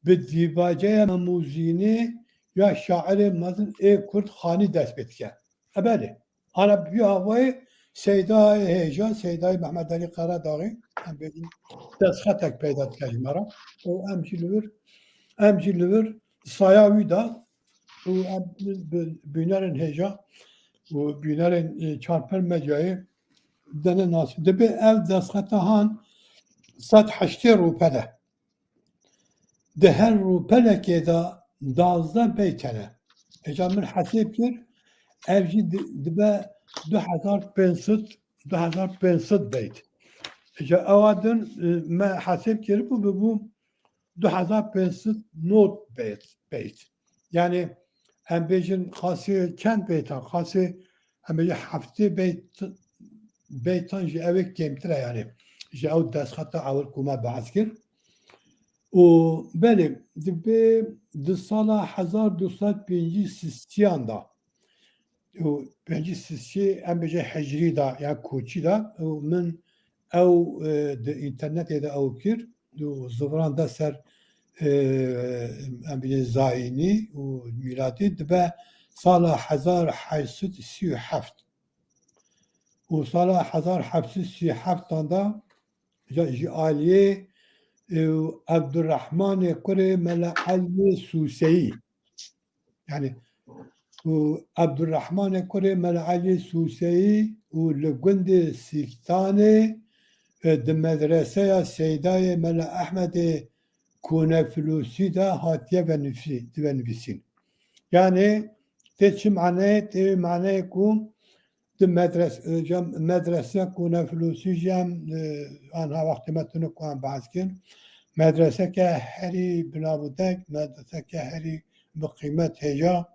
bi dîbaceya Memûzînê ya şairê mezin ê kurd Xanî dest pê dike. E belê. Ana bi vî awayê Seydayê hêja, Seydayê Mehmed Elî Qeradaxî, em bêjin destxetek peyda dike ji me re. Û em jî li vir, em jî li vir saya wî de û em bi bînerên hêja û bînerên, e, Çarpel Medyayê dene nasî. Dibê ev destxeta han sed heştê rûpel e. Di her rûpelekê de duwazdeh beyt hene. Îca min hesêb kir, ev jî di-, dibe du hezar pênc sed, du hezar pênc sed beyt. Îca ewa din, e, me hesêb kiribû, bibû du hezar pênc sed not beyt, beyt. Yani em bêjin qasê çend beytan, qasê em bêjin heftê beyt, beytan ji ew ê kêmtir e yani. Ji ew destxeta ewil ku me behs kir. Û belê, dibê di sala hezar du sed pêncî sisiyan de û pêncî sisiyê em bêje hicrî de ya koçî de û min ew, e, di înternetê de ew kir û ziviran de ser, e, em bêje zayînî û mîladî dibe sala hezar heşt sed sî û heft. Û sala hezar heşt sed sî û heft de ji, ji aliyê, e, Ebdurrehmanê kurê Mele Eliyê Sûseyî. Yani, û Ebdurrehmanê kurê Mele Eliyê Sûseyî û li gundê Sîktanê, e, di medreseya Seydayê Mele Ehmedê Konefilûsî de hatiye venivî-, divenivîsîn. Yani, tê çi maneyê? Tê wê maneyê ku di medres-, e, cem-, medrese ku Neflûsî jî em, e, anha wextê me tune ku em behs kin. Medreseke herî binavûdek, medreseke herî bi qîmet hêja,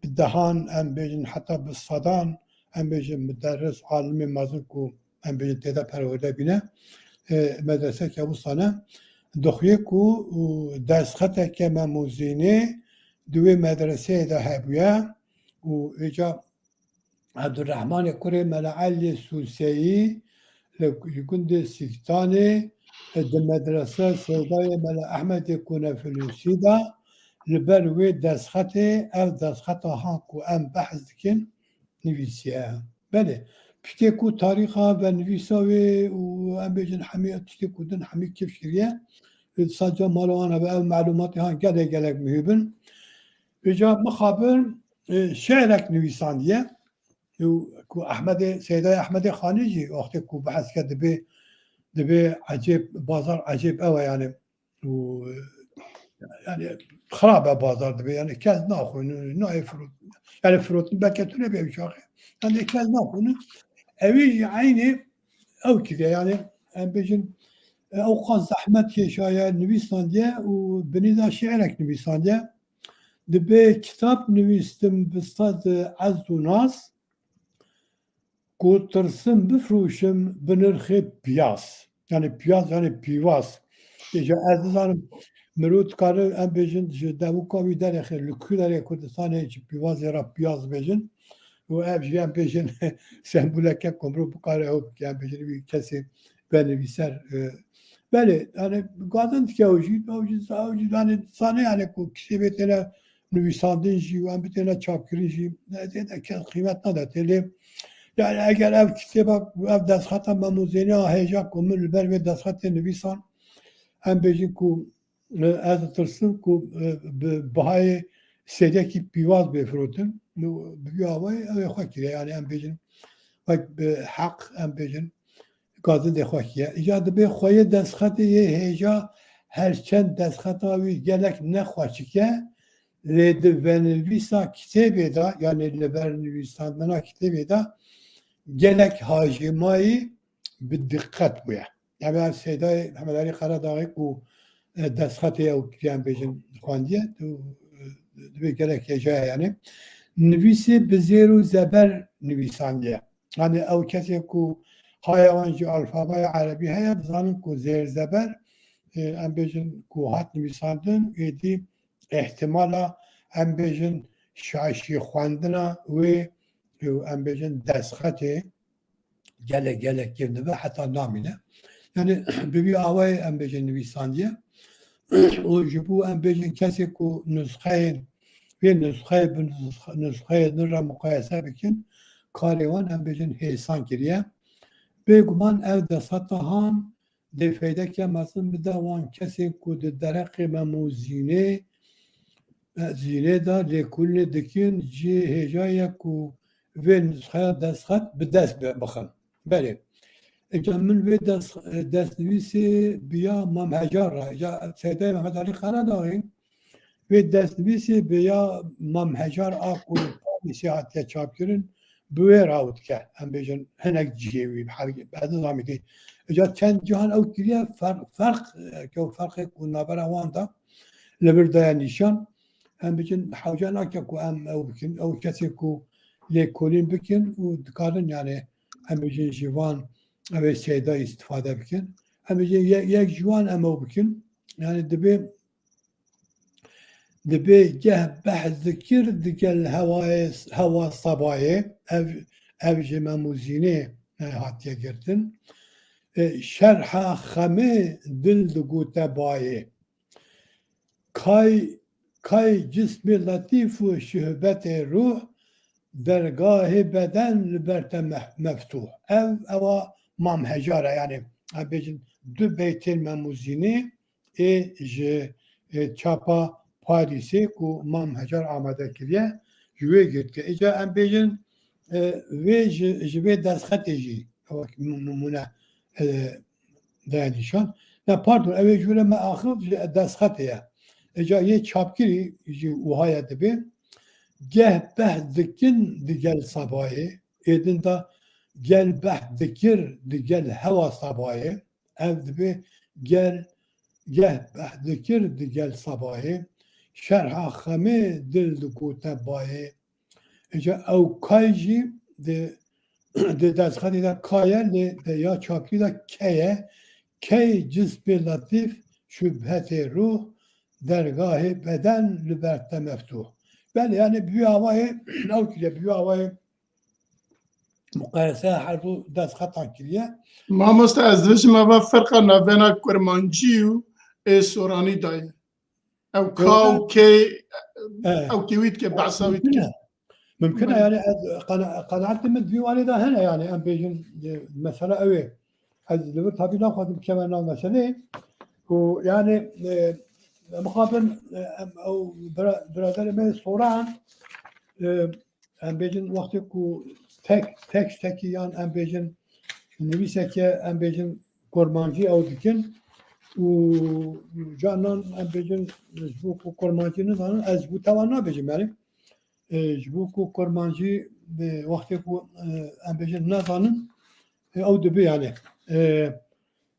bi dehan, em bêjin heta bi sedan, em bêjin muderris, alimê mezin ku em bêjin tê de perwerde bîne, e, medreseke wisa ne. Dixuye ku, û, destxeteke Mem û Zînê di wê medreseyê de hebûye û êca Ebdurrehmanê kurê Mela Eliyê Sûseyî li gundê Sîktanê, e, di medrese Seydayê Mela Ehmedê Kunefilûsî de li ber wê destxetê, ev destxeta han ku em behs dikin, nivîsiye. Belê, piştê ku tarîxa venivîsa wê û em bêjin hemî tiştê ku din hemî kifş kiriye, e, sadece mala wan hebe ev melûmatê han gelek gelek muhîm in. Vêca mixabin, e, şi'rek nivîsandiye. Û ku Ehmedê, Seydayê Ehmedê Xanî jî wextê ku behs ke dibê, dibê ecêb, bazar ecêb ew e yani. Û, e, yani xirab e bazar dibê yani kes naxwînin, nayê firot. Yani firotin belke tune bê ew çaxê. Yani kes naxwînin. Ewî jî eynî ew kiriye yani em bêjin, e, ew qas zehmet kêşaye, nivîsandiye û binî de şi'rek nivîsandiye. Dibê kitab nivîstim bi sed ez û nas, ku tirsim bifroşim bi nirxê piyaz. Yani piyaz, yani pîvaz. Êca ez nizanim, mirov dikare em bêjin ji dewika wî derêxe, li ku derê Kurdistanê ji pîvazê re piyaz bêjin. Û ev jî em bêjin semboleke ku mirov bikare ew bike, em bêjin wî kesê venivîser, e, belê, yani gazin dike ew jî, ew jî, ew jî, yani, zane, yani, ku kitêbê têne nivîsandin jî û em bi têne çapkirin jî, ne, tê de kes qîmet nade tê lê. Yani, eger ev kitêba, ev destxeta Mem û Zînê a hêja ku min li ber vê destxetê nivîsan, em bêjin ku, e, ez ditirsim ku, e, bi bihayê sêdekî pîvaz bê firotin, û bi vî awayî ew ê xwe kiriye, yani, em bêjin, wek bi heq, em bêjin, gazindê xwe kiye. Îca dibê xweyê destxetê yê hêja her çend destxeta wî gelek ne xweşik e, lê di venivîsa kitêbê de, yanî li ber nivîsandina kitêbê de gelek hajêmayî bi diqet bûye. Ev, ev Seydayê Hemedalî Qeradaxî ku, e, destxetê ew kiriye, em bêjin, xwendiye, tu, e, dibê gelek hêja ye, yani. Nivîsê bi zêr û zeber nivîsandiye. Yani ew kesê ku haya wan ji alfabaya erebî heye, dizanin ku zêr zeber, e, em bêjin ku hat nivîsandin, êdî îhtimala, em bêjin, şaşî xwendina wê, e, em bêjin, destxetê gelek gelek kêv dibe, heta namîne. Yani bi vî awayê em bêjin nivîsandiye. Û ji bo em bêjin kesê ku nusxeyên, vê nusxeyê bi nusxe-, nusxeyê din re muqayese bikin, karê wan em bêjin hêsan kiriye. Bêguman ev destxeta han dê feydeke mezin bide wan kesên ku di dereqê Mem û Zînê, e, Zînê de lêkolînê dikin, cihê hêja ye ku vê nusxeya destxet bi dest bi-, bixin. Belê. Îca min vê dest-, destnivîsê bi ya Mam Hecar re, îca Seydayê Mehmet Alî Qeradaxî, vê destnivîsê bi ya Mam Hecar a ku li Parîsê hatiye çapkirin, bi wê re ew dike. Em bêjin hinek cihê wî, her-, ez nizamî dî. Îca çend cihan ew kiriye, fer-, ferq, e, ke ew ferqê ku navbera wan de li vir daye nîşan. Em bêjin hewce nake ku em ew bikin. Ew kesê ku lêkolîn bikin û dikarin, yani, em bêjin ji van ew ê Seyda îstifade bikin. Em bêjin ye-, yek ji wan em ew bikin. Yani dibê, dibê geh behs dikir digel hewayê, hewa sebayê, ev, ev ji Mem û Zînê, e, hatiye girtin. E, şerha xemê dil digote bayê. Kay, kay cismê letîf û şihbetê ruh, dergahê beden li ber te meh-, meftûh. Ev, ewa Mam Hecar e, yani, em bêjin du beytên Mem û Zînê ê ji, e, çapa Parîsê ku Mam Hecar amade kiriye, ji wê girtiye. Îca em bêjin, e, vê ji, ji vê destxetê jî, wek nimûne, e, daya nîşan. Ne, pardon, ew ê jûre me axif ji destxetê ye. Îca yê çapkirî jî wiha ye dibê. Geh behs dikin digel sebayê, êdin de gel behd dikir di gel hewa sebayê. Ev dibê gel, geh behd dikir di gel sebayê. Şerha xemê dil digote bayê. Îca ew kay jî di, di destxetê de ka ye, lê di ya çapkî de ke ye. Key cispê letîf, şubhetê ruh, dergahê beden li ber te meftûh. Belê, yani bi wî awayê ew kiriye, bi wî awayê muqayeseya her du destxetan kiriye. Mamoste, ez dibêjim eva ferqa navbena kurmancî û ê soranî de ye. Ew ka û kê, ew kê wî dike, behsa wî dike. Mimkun e, yani ez qena-, qenaetê min di vî wanê de hene, yani em bêjin, e, mesela ew ê. Ez li vir tabî naxwazim bikeve nav meseleyê. Û yani, e, mixabin, e, em, ew bira-, biraderê me Soran, e, em bêjin wextê ku tek, tekstekî yan em bêjin nivîseke em bêjin kurmancî ew dikin û canan em bêjin ji bo ku kurmancî nizanin, ez ji bo te wan nabêjim yani. E, ji bo ku kurmancî, e, wextê ku, e, em bêjin nizanin, e, ew dibe yani. E,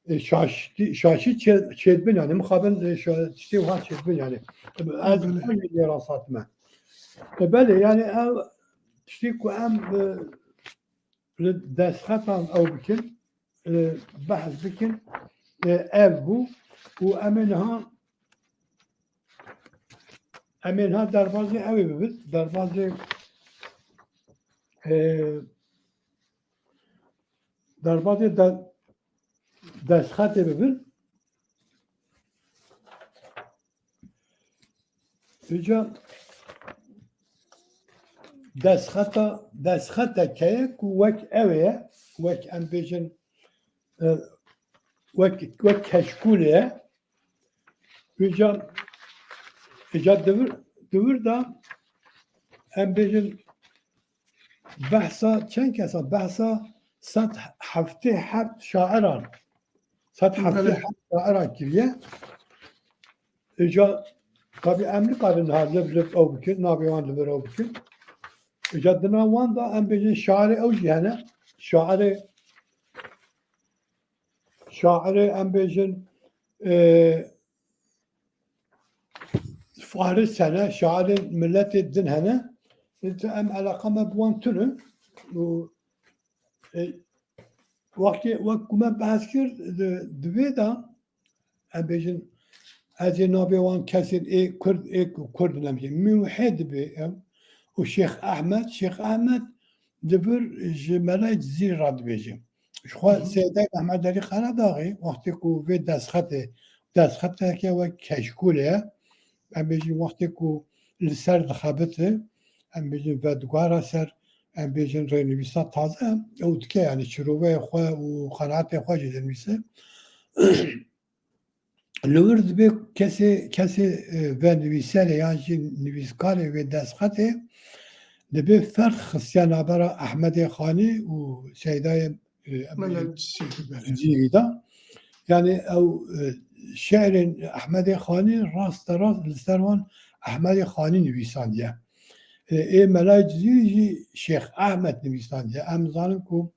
e, şaştî, şaşî çê-, çêdibin yani, mixabin, e, şa-, tiştê wiha çêdibin yani. E, ez Belê. Lê rast hatime. E, belê, yani ev tiştê ku em, e, li destxetan ew bikin, e, behs bikin, e, ev bû û em ê niha, em ê niha derbazê ew ê bibin, derbazê, e, derbazê de-, destxetê bibin. Îca destxeta, destxeteke ye ku wek ew ê ye, wek em bêjin, e, wek, wek keşkûlê ye. Îca, îca di vir, di vir de em bêjin behsa çend kesa, behsa sed heftê heft şairan, sed heftê heft şairan kiriye. Îca tabî em nikarin niha li, li ew bikin, navê wan li vir ew bikin. Îca dina wan de em bêjin şairê ew jî hene. Şairê, şairê em bêjin, e, Faris hene, şairên miletê din hene. Em eleqa me bi wan tune. Û, e, wextê, wek ku me behs kir, di, di vê de, em bêjin, ez ê navê wan kesên ê Kurd, ê Kurd in em jî. Mîmhê dibe ew. Û Şêx Ehmed, Şêx Ehmed di vir ji Melayê Cizîrî re dibêje. Ji xwe Hı hı. Seydayê Mehmed Elî Qeradaxî wextê ku vê destxetê, destxeteke wek keşkûlê ye, em bêjin wextê ku li ser dixebite, em bêjin vediguhera ser, em bêjin rênivîsa taze, ew dike, yani çiroveyê xwe û qenaetê xwe jî dinivîse. Li wir dibê kesê, kesê, e, venivîserê yan jî nivîskarê vê destxetê dibê ferq xistiye navbera Ehmedê Xanî û Seydayê, e, Mela Cizîrî de. Cizîrî de. Yani ew, e, şi'rên Ehmedê Xanî raste rast li ser wan Ehmedê Xanî nivîsandiye. E, ê Melayê Cizîrî jî Şêx Ehmed nivîsandiye. Em zanin ku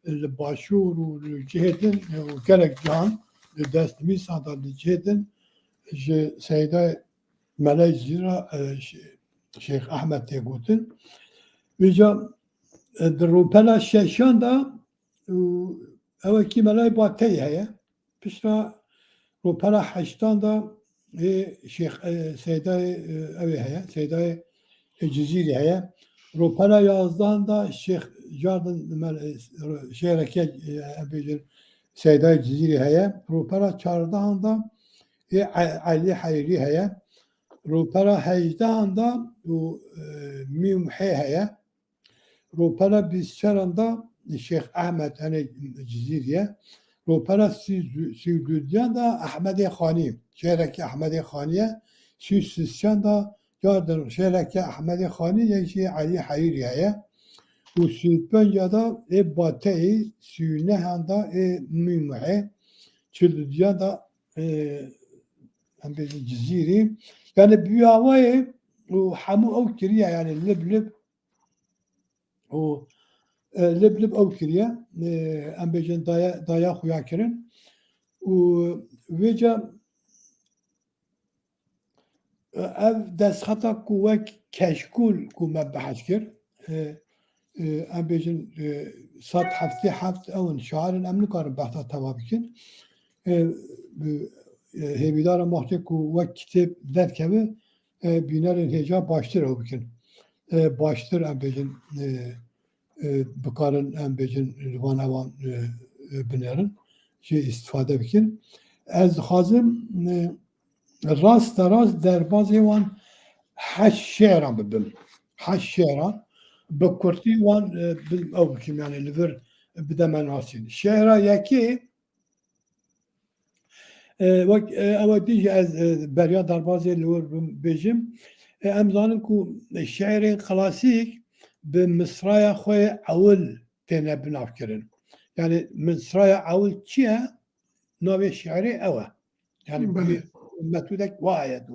li Başûr û li cihê din û gelek cihan li destnivîsan de li cihê din ji Seydayê Melayê Cizîrî re, e, Şê-, Şêx Ehmed tê gotin. Vêca, e, di rûpela şeşan de û ewekî Melayê Bateyî heye. Pişta rûpela heştan de ê Şêx, e, Seydayê, e, ew ê heye, Seydayê, e, Cizîrî heye. Rûpela yazdan de Şêx Cardin, me-, e, Şêreke, e, em bêjin Seydayê Cizîrî heye. Rûpela çardehan de ê E-, Elî Heyrî heye. Rûpela hejdehan de û, e, Mîmhê heye. Rûpela bîst çaran de Şêx Ehmed, yani Cizîrî ye. Rûpela sî, sî û dudiyan de Ehmedê Xanî, şêrekî Ehmedê Xanî ye. Sî û sisiyan de yardin şêrekî Ehmedê Xanî ye jî Elî Heyîrî heye. Û sî û penc de ê Bateyî, sî û nehan de ê Mîmhê, çil û dudiyan de, e, em bêjin Cizîrî. Yani bi wî awayê û hemû ew kiriye, yani lib lib û e, lib lib ew kiriye. E, em bêjin daye, daye xuya kirin. Û vêca, e, ev destxeta ku wek keşkûl ku me behs kir, e, e, em bêjin, e, sed heftê heft ew in şair in, em nikarin behsa teva bikin. E, e, e, hêvîdar im wextê ku wek kitêb derkeve, e, bînerên hêja baştir ew bikin. E, baştir em bêjin, e, e, bikarin em bêjin li van ewan, e, e, binerin, jê îstifade bikin. Ez dixwazim, e, raste rast derbazê wan heşt şêran bibim. Heşt şêran bi kurtî wan, e, bi-, ew bikim, yani li vir bide me nasîn. Şêra yekê, e, wek, e, ew dî jî ez, e, beriya derbazê li wir bim-, bêjim. E, em zanin ku şêrên klasîk bi misraya xwe yê ewil têne binavkirin. Yani misraya ewil çi ye? Navê şiirê ew e. Yani Belê. Bir metodek wa heye di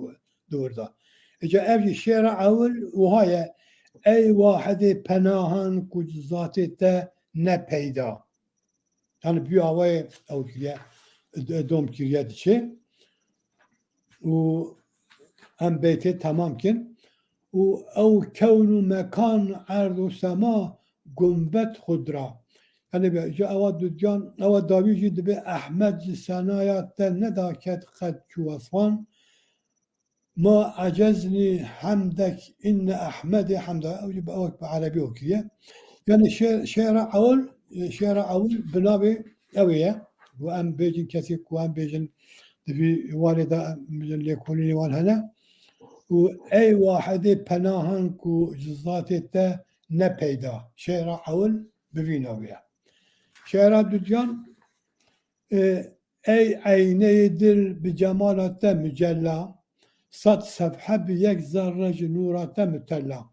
wir de. Îca ev jî şêra ewil wiha ye. Ey wahidê penahan ku zatê te ne peyda. Yani bi awayê ew kiriye, d-, dom kiriye diçe. Û em beytê temam kin. Û ew kewn û mekan, erd û sema, gumbet xwe dira. Yani be, ji ewa dudiyan, ewa dawî jî dibê Ehmed ji senaya te neda ket qet çû wesfan. Ma ecezni hemdek inne Ehmedê hemda. Ew jî bi, ew bi erebî ew kiriye. Yani şê-, şêra ewil, şêra ewil bi navê ew ê ye. Û em bêjin kesê ku em bêjin di vî warê de em bêjin lêkolînê wan hene. Û ey wahidê penahan ku ji zatê te ne peyda. Şêra ewil bi vî navê ye. Şêra dudiyan, e, ey eyneyê dil bi cemala te mucella, sed sefhe bi yek zerre ji nûra te mutella.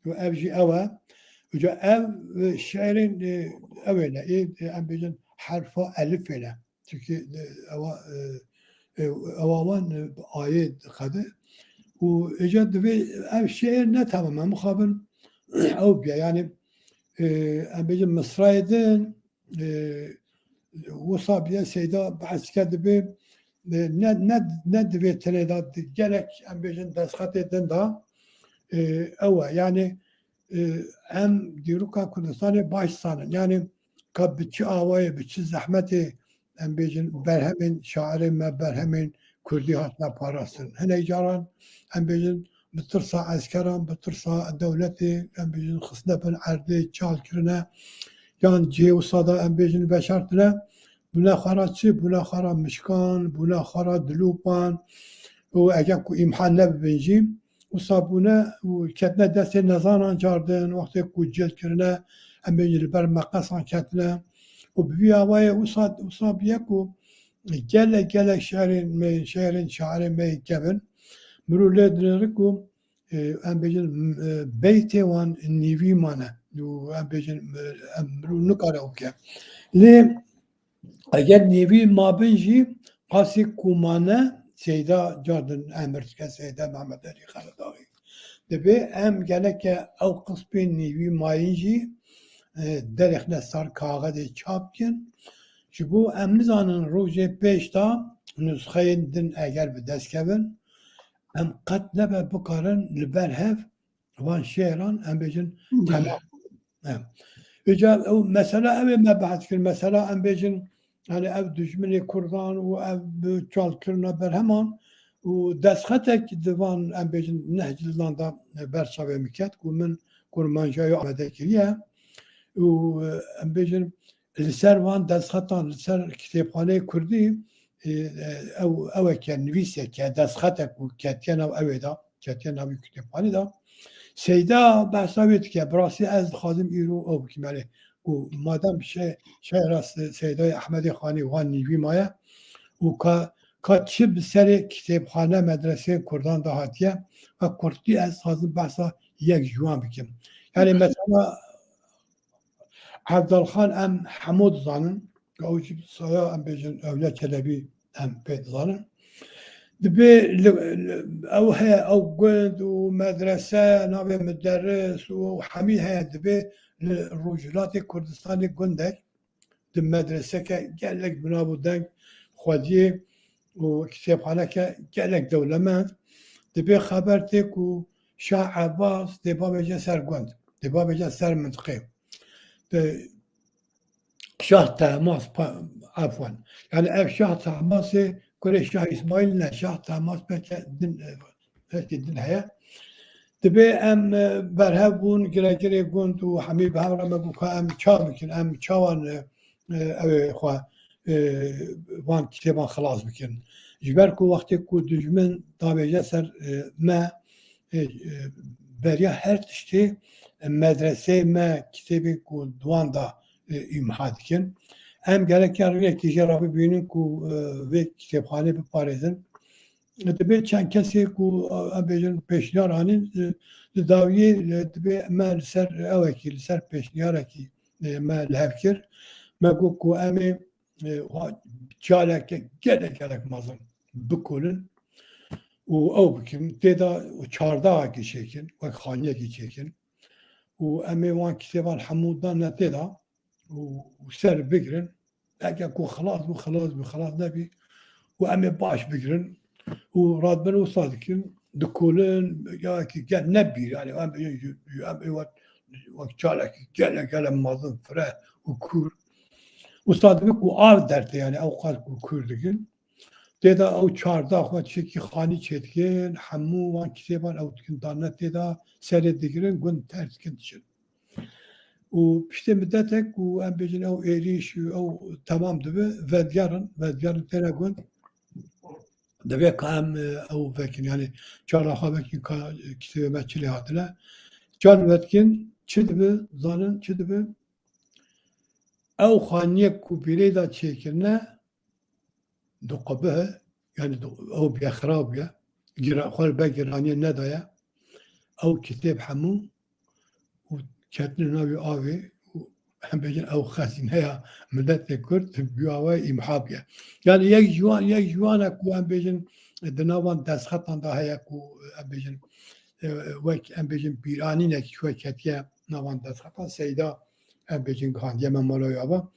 Û ev jî ew e. Îca ev, e, şiirên, e, ew ê ne, ê, e, em bêjin herfa elifê ne. Çimkî, e, ewa, e, e, ewa wan, e, bi ayê diqede. Û îca divê ev şiir ne tamam e, mixabin ew biya. Yani, e, em bêjin misrayê din, e, wisa biye Seyda behs dike dibê, e, ne, ne, ne divê tenê de di gelek, em bêjin, destxetê din de, e, ew e. Yani, e, em dîroka Kurdistanê baş zanin. Yani ka bi çi awayê, bi çi zehmetê, em bêjin, berhemên şairên me, berhemên Kurdî hatine parastin. Hinek caran, em bêjin, bi tirsa eskeran, bi tirsa dewletê, em bêjin, xistine bin erdê, çal kirine, yan cihê wisa de, em bêjin, veşartine, bûne xwe ra çi? Bûne xwe ra mişkan, bûne xwe ra dilûpan û eger ku îmha nebibin jî, wisa bûne û ketine destê nezanan cardin, wextê ku cil kirine, em bêjin, li ber meqesan ketine û bi vî awayê wisa, wisa bûye ku gelek, gelek şiirên me, şiirên şairên me yên kevin, mirov lê dinêre ku, e, em bêjin, e, beytê wan nîvî mane û em bêjin, e, em mirov nikare ew bike. Lê eger nîvî mabin jî, qasî ku mane, Seyda cardin emir dike, Seyda Mehmet Elî Xeredaxî. Dibê em geleke ew qismên nîvî mayîn jî, e, derêxne ser kaxedê çap kin. Ji bo em nizanin rojê pêş de nusxeyên din eger bi dest kevin, em qet nebe bikarin li ber hev van şêran, em bêjin, Belê. Temam. Em. Îca ew mesela ew ê me behs kir. Mesela em bêjin, yani ev dijminê Kurdan û ev bi çalkirina berheman û destxetek di van, em bêjin, neh cildan de ber çavê min ket ku min kurmancayo amade kiriye û, em bêjin, li ser van destxetan, li ser kitêbxaneyê Kurdî, e, e, ew, eweke nivîseke, destxetek ku ketiye nav ewê de, ketiye navî kitêbxanê de. Seyda behsa wê dike, bi rastî ez dixwazim îro ew bikim, yani, ku madem şe-, şaira Se-, Seydayê Ehmedê Xanî wan nîvî maye û ka, ka çi bi serê kitêbxane medreseyên Kurdan de hatiye, ve kurtî ez dixwazim behsa yek ji wan bikim. Yani, mesela, Evdalxan em hemû dizanin, ew jî saya em bêjin Ewliya Çelebî em pê dizanin. Dibê li, li, ew heye, ew gund û medrese, navê muderris û hemî heye, dibê li Rojhilatê Kurdistanê gundek, di medreseke gelek binav û deng, xwediyê û kitêbxaneke gelek dewlemend, dibê xeber tê ku Şah Ebbas dê bavêje ser gund, dê bavêje ser mintiqê. Di Şah Tehmas, pa-, efwen. Yani ev Şah Tehmasê kurê Şah İsmail ne, Şah Tehmas belke din, e, belkî din heye. Dibê em, e, berhev bûn, giregirê gund û hemî bi hev re me got ka em ça bikin, em çawan, e, e, ew ê xwe, e, van kitêban xilas bikin. Ji ber ku wextê ku dijmin davêje ser, e, me, e, e, beriya her tiştê, e, medreseyê me kitêbê ku di wan da, e, îmha dikin. Em gerek ya rêyekê jê re bibînin ku, e, vê kitêbxanê biparêzin. Dibê çend kesê ku, e, em bêjin pêşniyar anîn, e, di dawiyê, e, dibê me li ser ewekî, li ser pêşniyarekî, e, me li hev kir. Me got ku em ê, e, wa-, caleke gelek gelek mezin bikolin û ew bikin. Tê de çardahekî çêkin, wek xaniyekî çêkin. Û em ê wan kitêban hemû dan ne tê de û, û ser bigirin. Eke ku xilas bû, xilas bû, xilas nebî. Û em ê baş bigirin. Û radbin wisa dikin, dikolin, ya ki gel nebîr, yani em ê, em ê wek, wek çalek gele, gele mezin, fireh û kûr. Wisa dibe ku av derte, yani ew qal ku kûr dikin. Tê de ew çardeh xwe tiştekî xanî çêdikin, hemû wan kitêban ew dikin, dane tê de serê digirin, gund terk dikin diçin. Û piştê midetek û em bêjin ew êrîş û ew temam dibe, vedigerin, vedigerin têne gund. Dibê ka em, e, ew vekin, yani çala xwe vekin ka, e, kitêbê me çi lê hatine. Can vedikin, çi dibe, zanin çi dibe? Ew xaniyek ku bîrê de çêkirine, diqebihe, yani di-, ew bûye xirab bûye, gira-, xwe li ber giraniyê nedaye, ew kitêb hemû û ketine navê avê û em bêjin ew xezîneya miletê Kurd bi awayê îmha bûye. Yani yek ji wan, yek ji wan e ku em bêjin di nav van destxetan de heye ku em bêjin, e, wek em bêjin bîranînek ji we ketiye nav van destxetan Seyda em bêjin gihandiye me mala wî ava.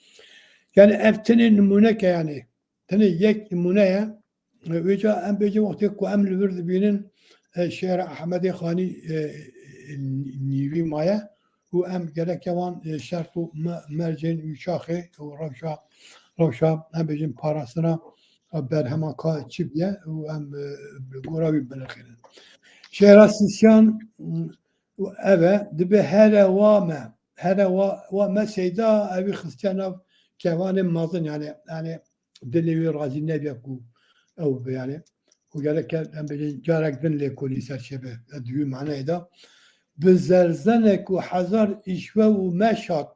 Yani ev tenê nimûneke yani. Tenê yek nimûne ye. E, vêca em bêjin wextê ku em li vir dibînin, e, şêra Ehmedê Xanî, e, e, nîvî maye û em gereke wan, e, şert û me-, mercên wî çaxê û rewşa, rewşa em bêjin parastina, e, berhema ka çi biye û em, e, bi gora wî binirxînin. Şêra Sisyan, m, û ev e, dibe here wa me, here wa, wa me Seyda evî xistiye nav kevanê mezin, yani, yani dilê wî razî nebiye ku ew bi, yani. Û gerek e em bêjin carek din lêkolîn ser çêbe, di wî manayê de. Bi zerzenek û hezar îşve û meşat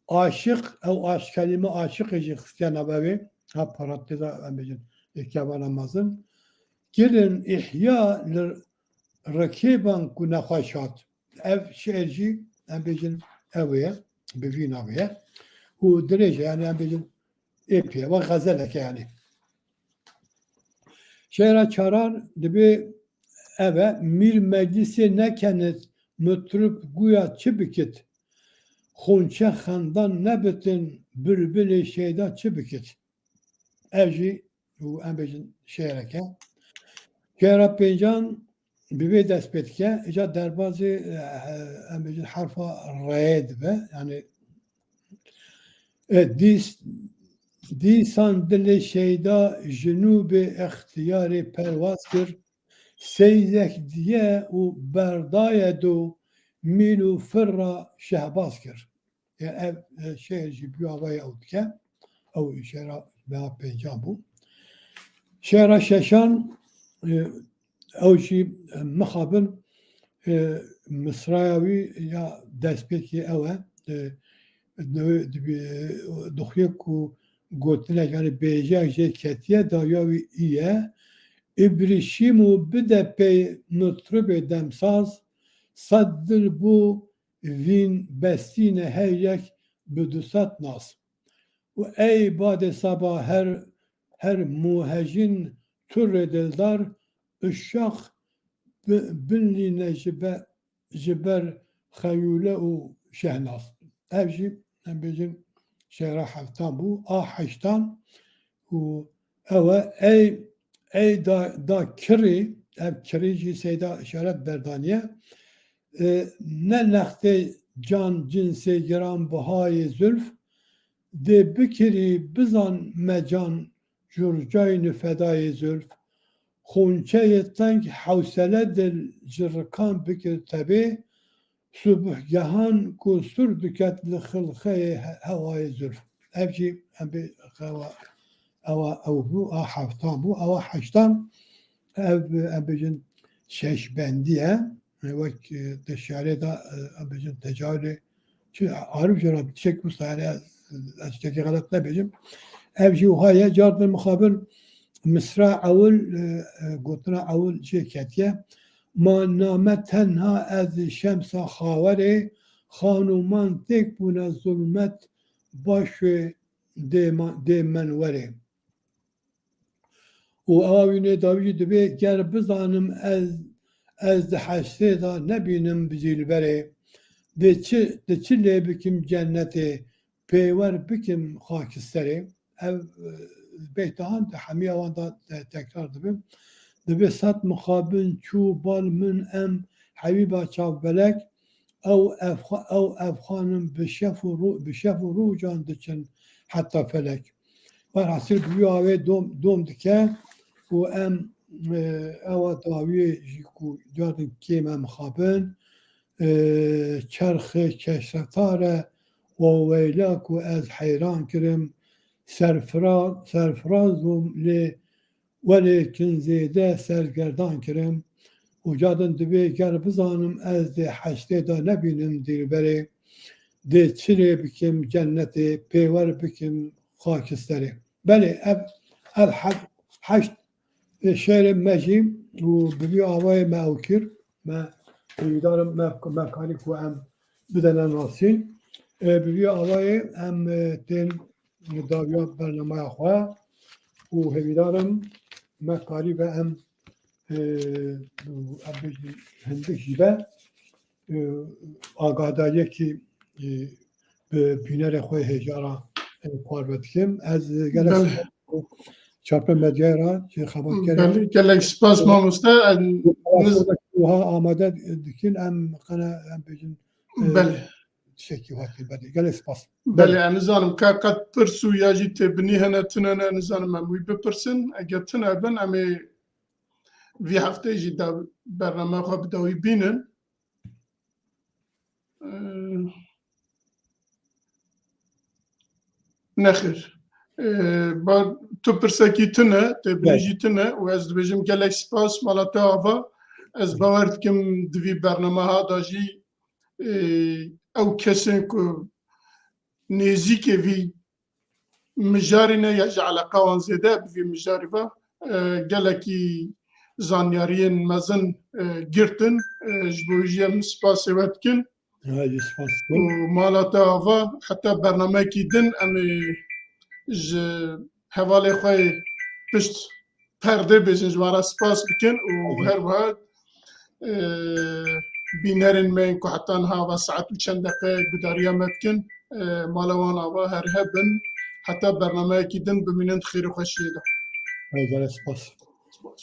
aşiq, ew aş-, kelîme aşiqê jî xistiye nav evê, ha paranteza em bêjin, ê kevana mezin. Kirin îhya li rikêban ku nexweş hat. Ev şiir jî em bêjin ew ê, bi vî navê ye. Û dirêj e, yani em bêjin êpî ye, wek xezelek e yani. Şêra çaran dibê ev e, mîr meclisê nekenit, mitrib guya çi bikit? Xunçe xendan nebitin, bilbilê şeyda çi bikit? Ev jî û em bêjin şêrek e. Şêra pêncan bi vê dest pê dike, îca derbazê, e, em bêjin herfa reyê dibe. Yani, e, dîs-, dîsan dilê şeyda ji nû bê extiyarê perwaz kir, seydek diye û berdaye do mîn û firra şehbaz kir. Ya ev, e, şêr jî bi avayê ew dike. Ew şêra meha pêncan bû. Şêra şeşan, e, ew jî, e, mixabin, e, misraya wî ya destpêkê ew e. E, di-, dibi-, dixuye ku gotinek, yani bêjek jê ketiye, dawiya wî î ye. Îbrîşîm û bide pey mitribê demsaz, sed dil bû vîn bestîne her yek bi du sed nas. Û ey badê saba her, her muhejîn turrê dildar, uşax bi-, binlîne ji be-, ji ber xeyûle û Şehnaz. Ev jî, em bêjin, şêra heftan bû. A heştan û ew e, ey, ey da, da kirî, ev kirî jî Seyda Şeref berdaniye. E, ne nextê can cinsê giran bihayê zülf, dê bikirî bizan mecan curcayn fedayê zülf, xûnçeyê teng hewsele dil ji rikan bikir tebê, subhgehan ku sûr diket li xilxeyê he-, hewayê zülf. Ev jî em bê ewa, ewa ew bû, a heftan bû, ewa heştan ev, em bêjin şeşbendî ye. Wek, e, di şiarê de, e, em bêjin tecawülê çi arif jê re tiştek wisa, yani ez, ez tiştekî xelet nebêjim. Ev jî wiha ye, cardin mixabin misra ewil, e, e, gotina ewil jê ketiye. Ma name tenha ez şemsa xawerê, xanûman têk bûne zulmet başê dê ma-, dê menwerê. Û ewa wî nê dawî jî dibê, ger bizanim ez, ez di heştê de nebînim bi zîlberê, dê çi, dê çi lê bikim cennetê, pêwer bikim xakisterê. Ev, e, beytehan di hemî ewan de te-, tekrar dibin. Dibê sed mixabin çû bal min em hewîba çavbelek, ew efxa-, ew efxanin bi şef û ro-, bi şef û rojan diçin heta felek. Werhasil bi wî awê dom, dom dike û em, e, ewa dawiyê jî ku cardin kêm em xabin, e, çerxê keşretar e, waweyla ku ez heyran kirim, serfira-, serfiraz bûm lê welêkin zêde sergerdan kirim û cardin dibê ger bizanim ez dê heştê de nebînim dîlberê, dê çi lê bikim cennetê, pêwer bikim xakisterê. Belê, ev, ev he-, heşt, e, şêrê me jî û bi vî awayê me ew kir. Me hêvîdarim me, me karî ku em bidene nasîn. E, bi vî awayê em, e, tên dawiya bernameya xwe û hêvîdarim me karîbe em, e, em bêjin hindik jî be, e, agahdayiyekî, e, bi bînerê xwe hêja re, e, parve dikim. Ez, e, gelek Belê. spas Çarpê Medyayê re jî xebatkerê Belê, gelek spas mamoste. En-, niz- wiha amade dikin em qene em bêjin, e, Belê. tiştekî hatî belê. Gelek spas. Belê, Belê. ez nizanim ka qet pirs û ya jî têbinî hene, tune ne, nizanim em wî bipirsin. Eger tune bin, em ê vî hefteyê jî da-, bername xwe bi dawî bînin. Ee, nexêr. Ee, ba, tu pirsekî tune, têbinî Belê. jî tune û ez dibêjim gelek spas, mala te ava. Ez Belê. bawer dikim di vî bernameha da jî, e, ew kesên ku nêzîkê vî mijarî ne ya ji eleqa wan zêde bi vî mijarî ve, e, gelekî zanyariyên mezin, e, girtin. E, ji bo wî jî em spasê we dikin. Ha, jî spas dikim. Û mala te ava, heta bernameyekî din em ê ji hevalê xwe yê pişt perdê bêjin, ji wan re spas bikin û Hı hı. her wiha, e, bînerên me yên ku heta niha va saet û çend deqe gudariya me dikin, e, mala wan ava her hebin, heta bernameyekî din bimînin di xêr û xweşiyê de. Gelek spas. Spas.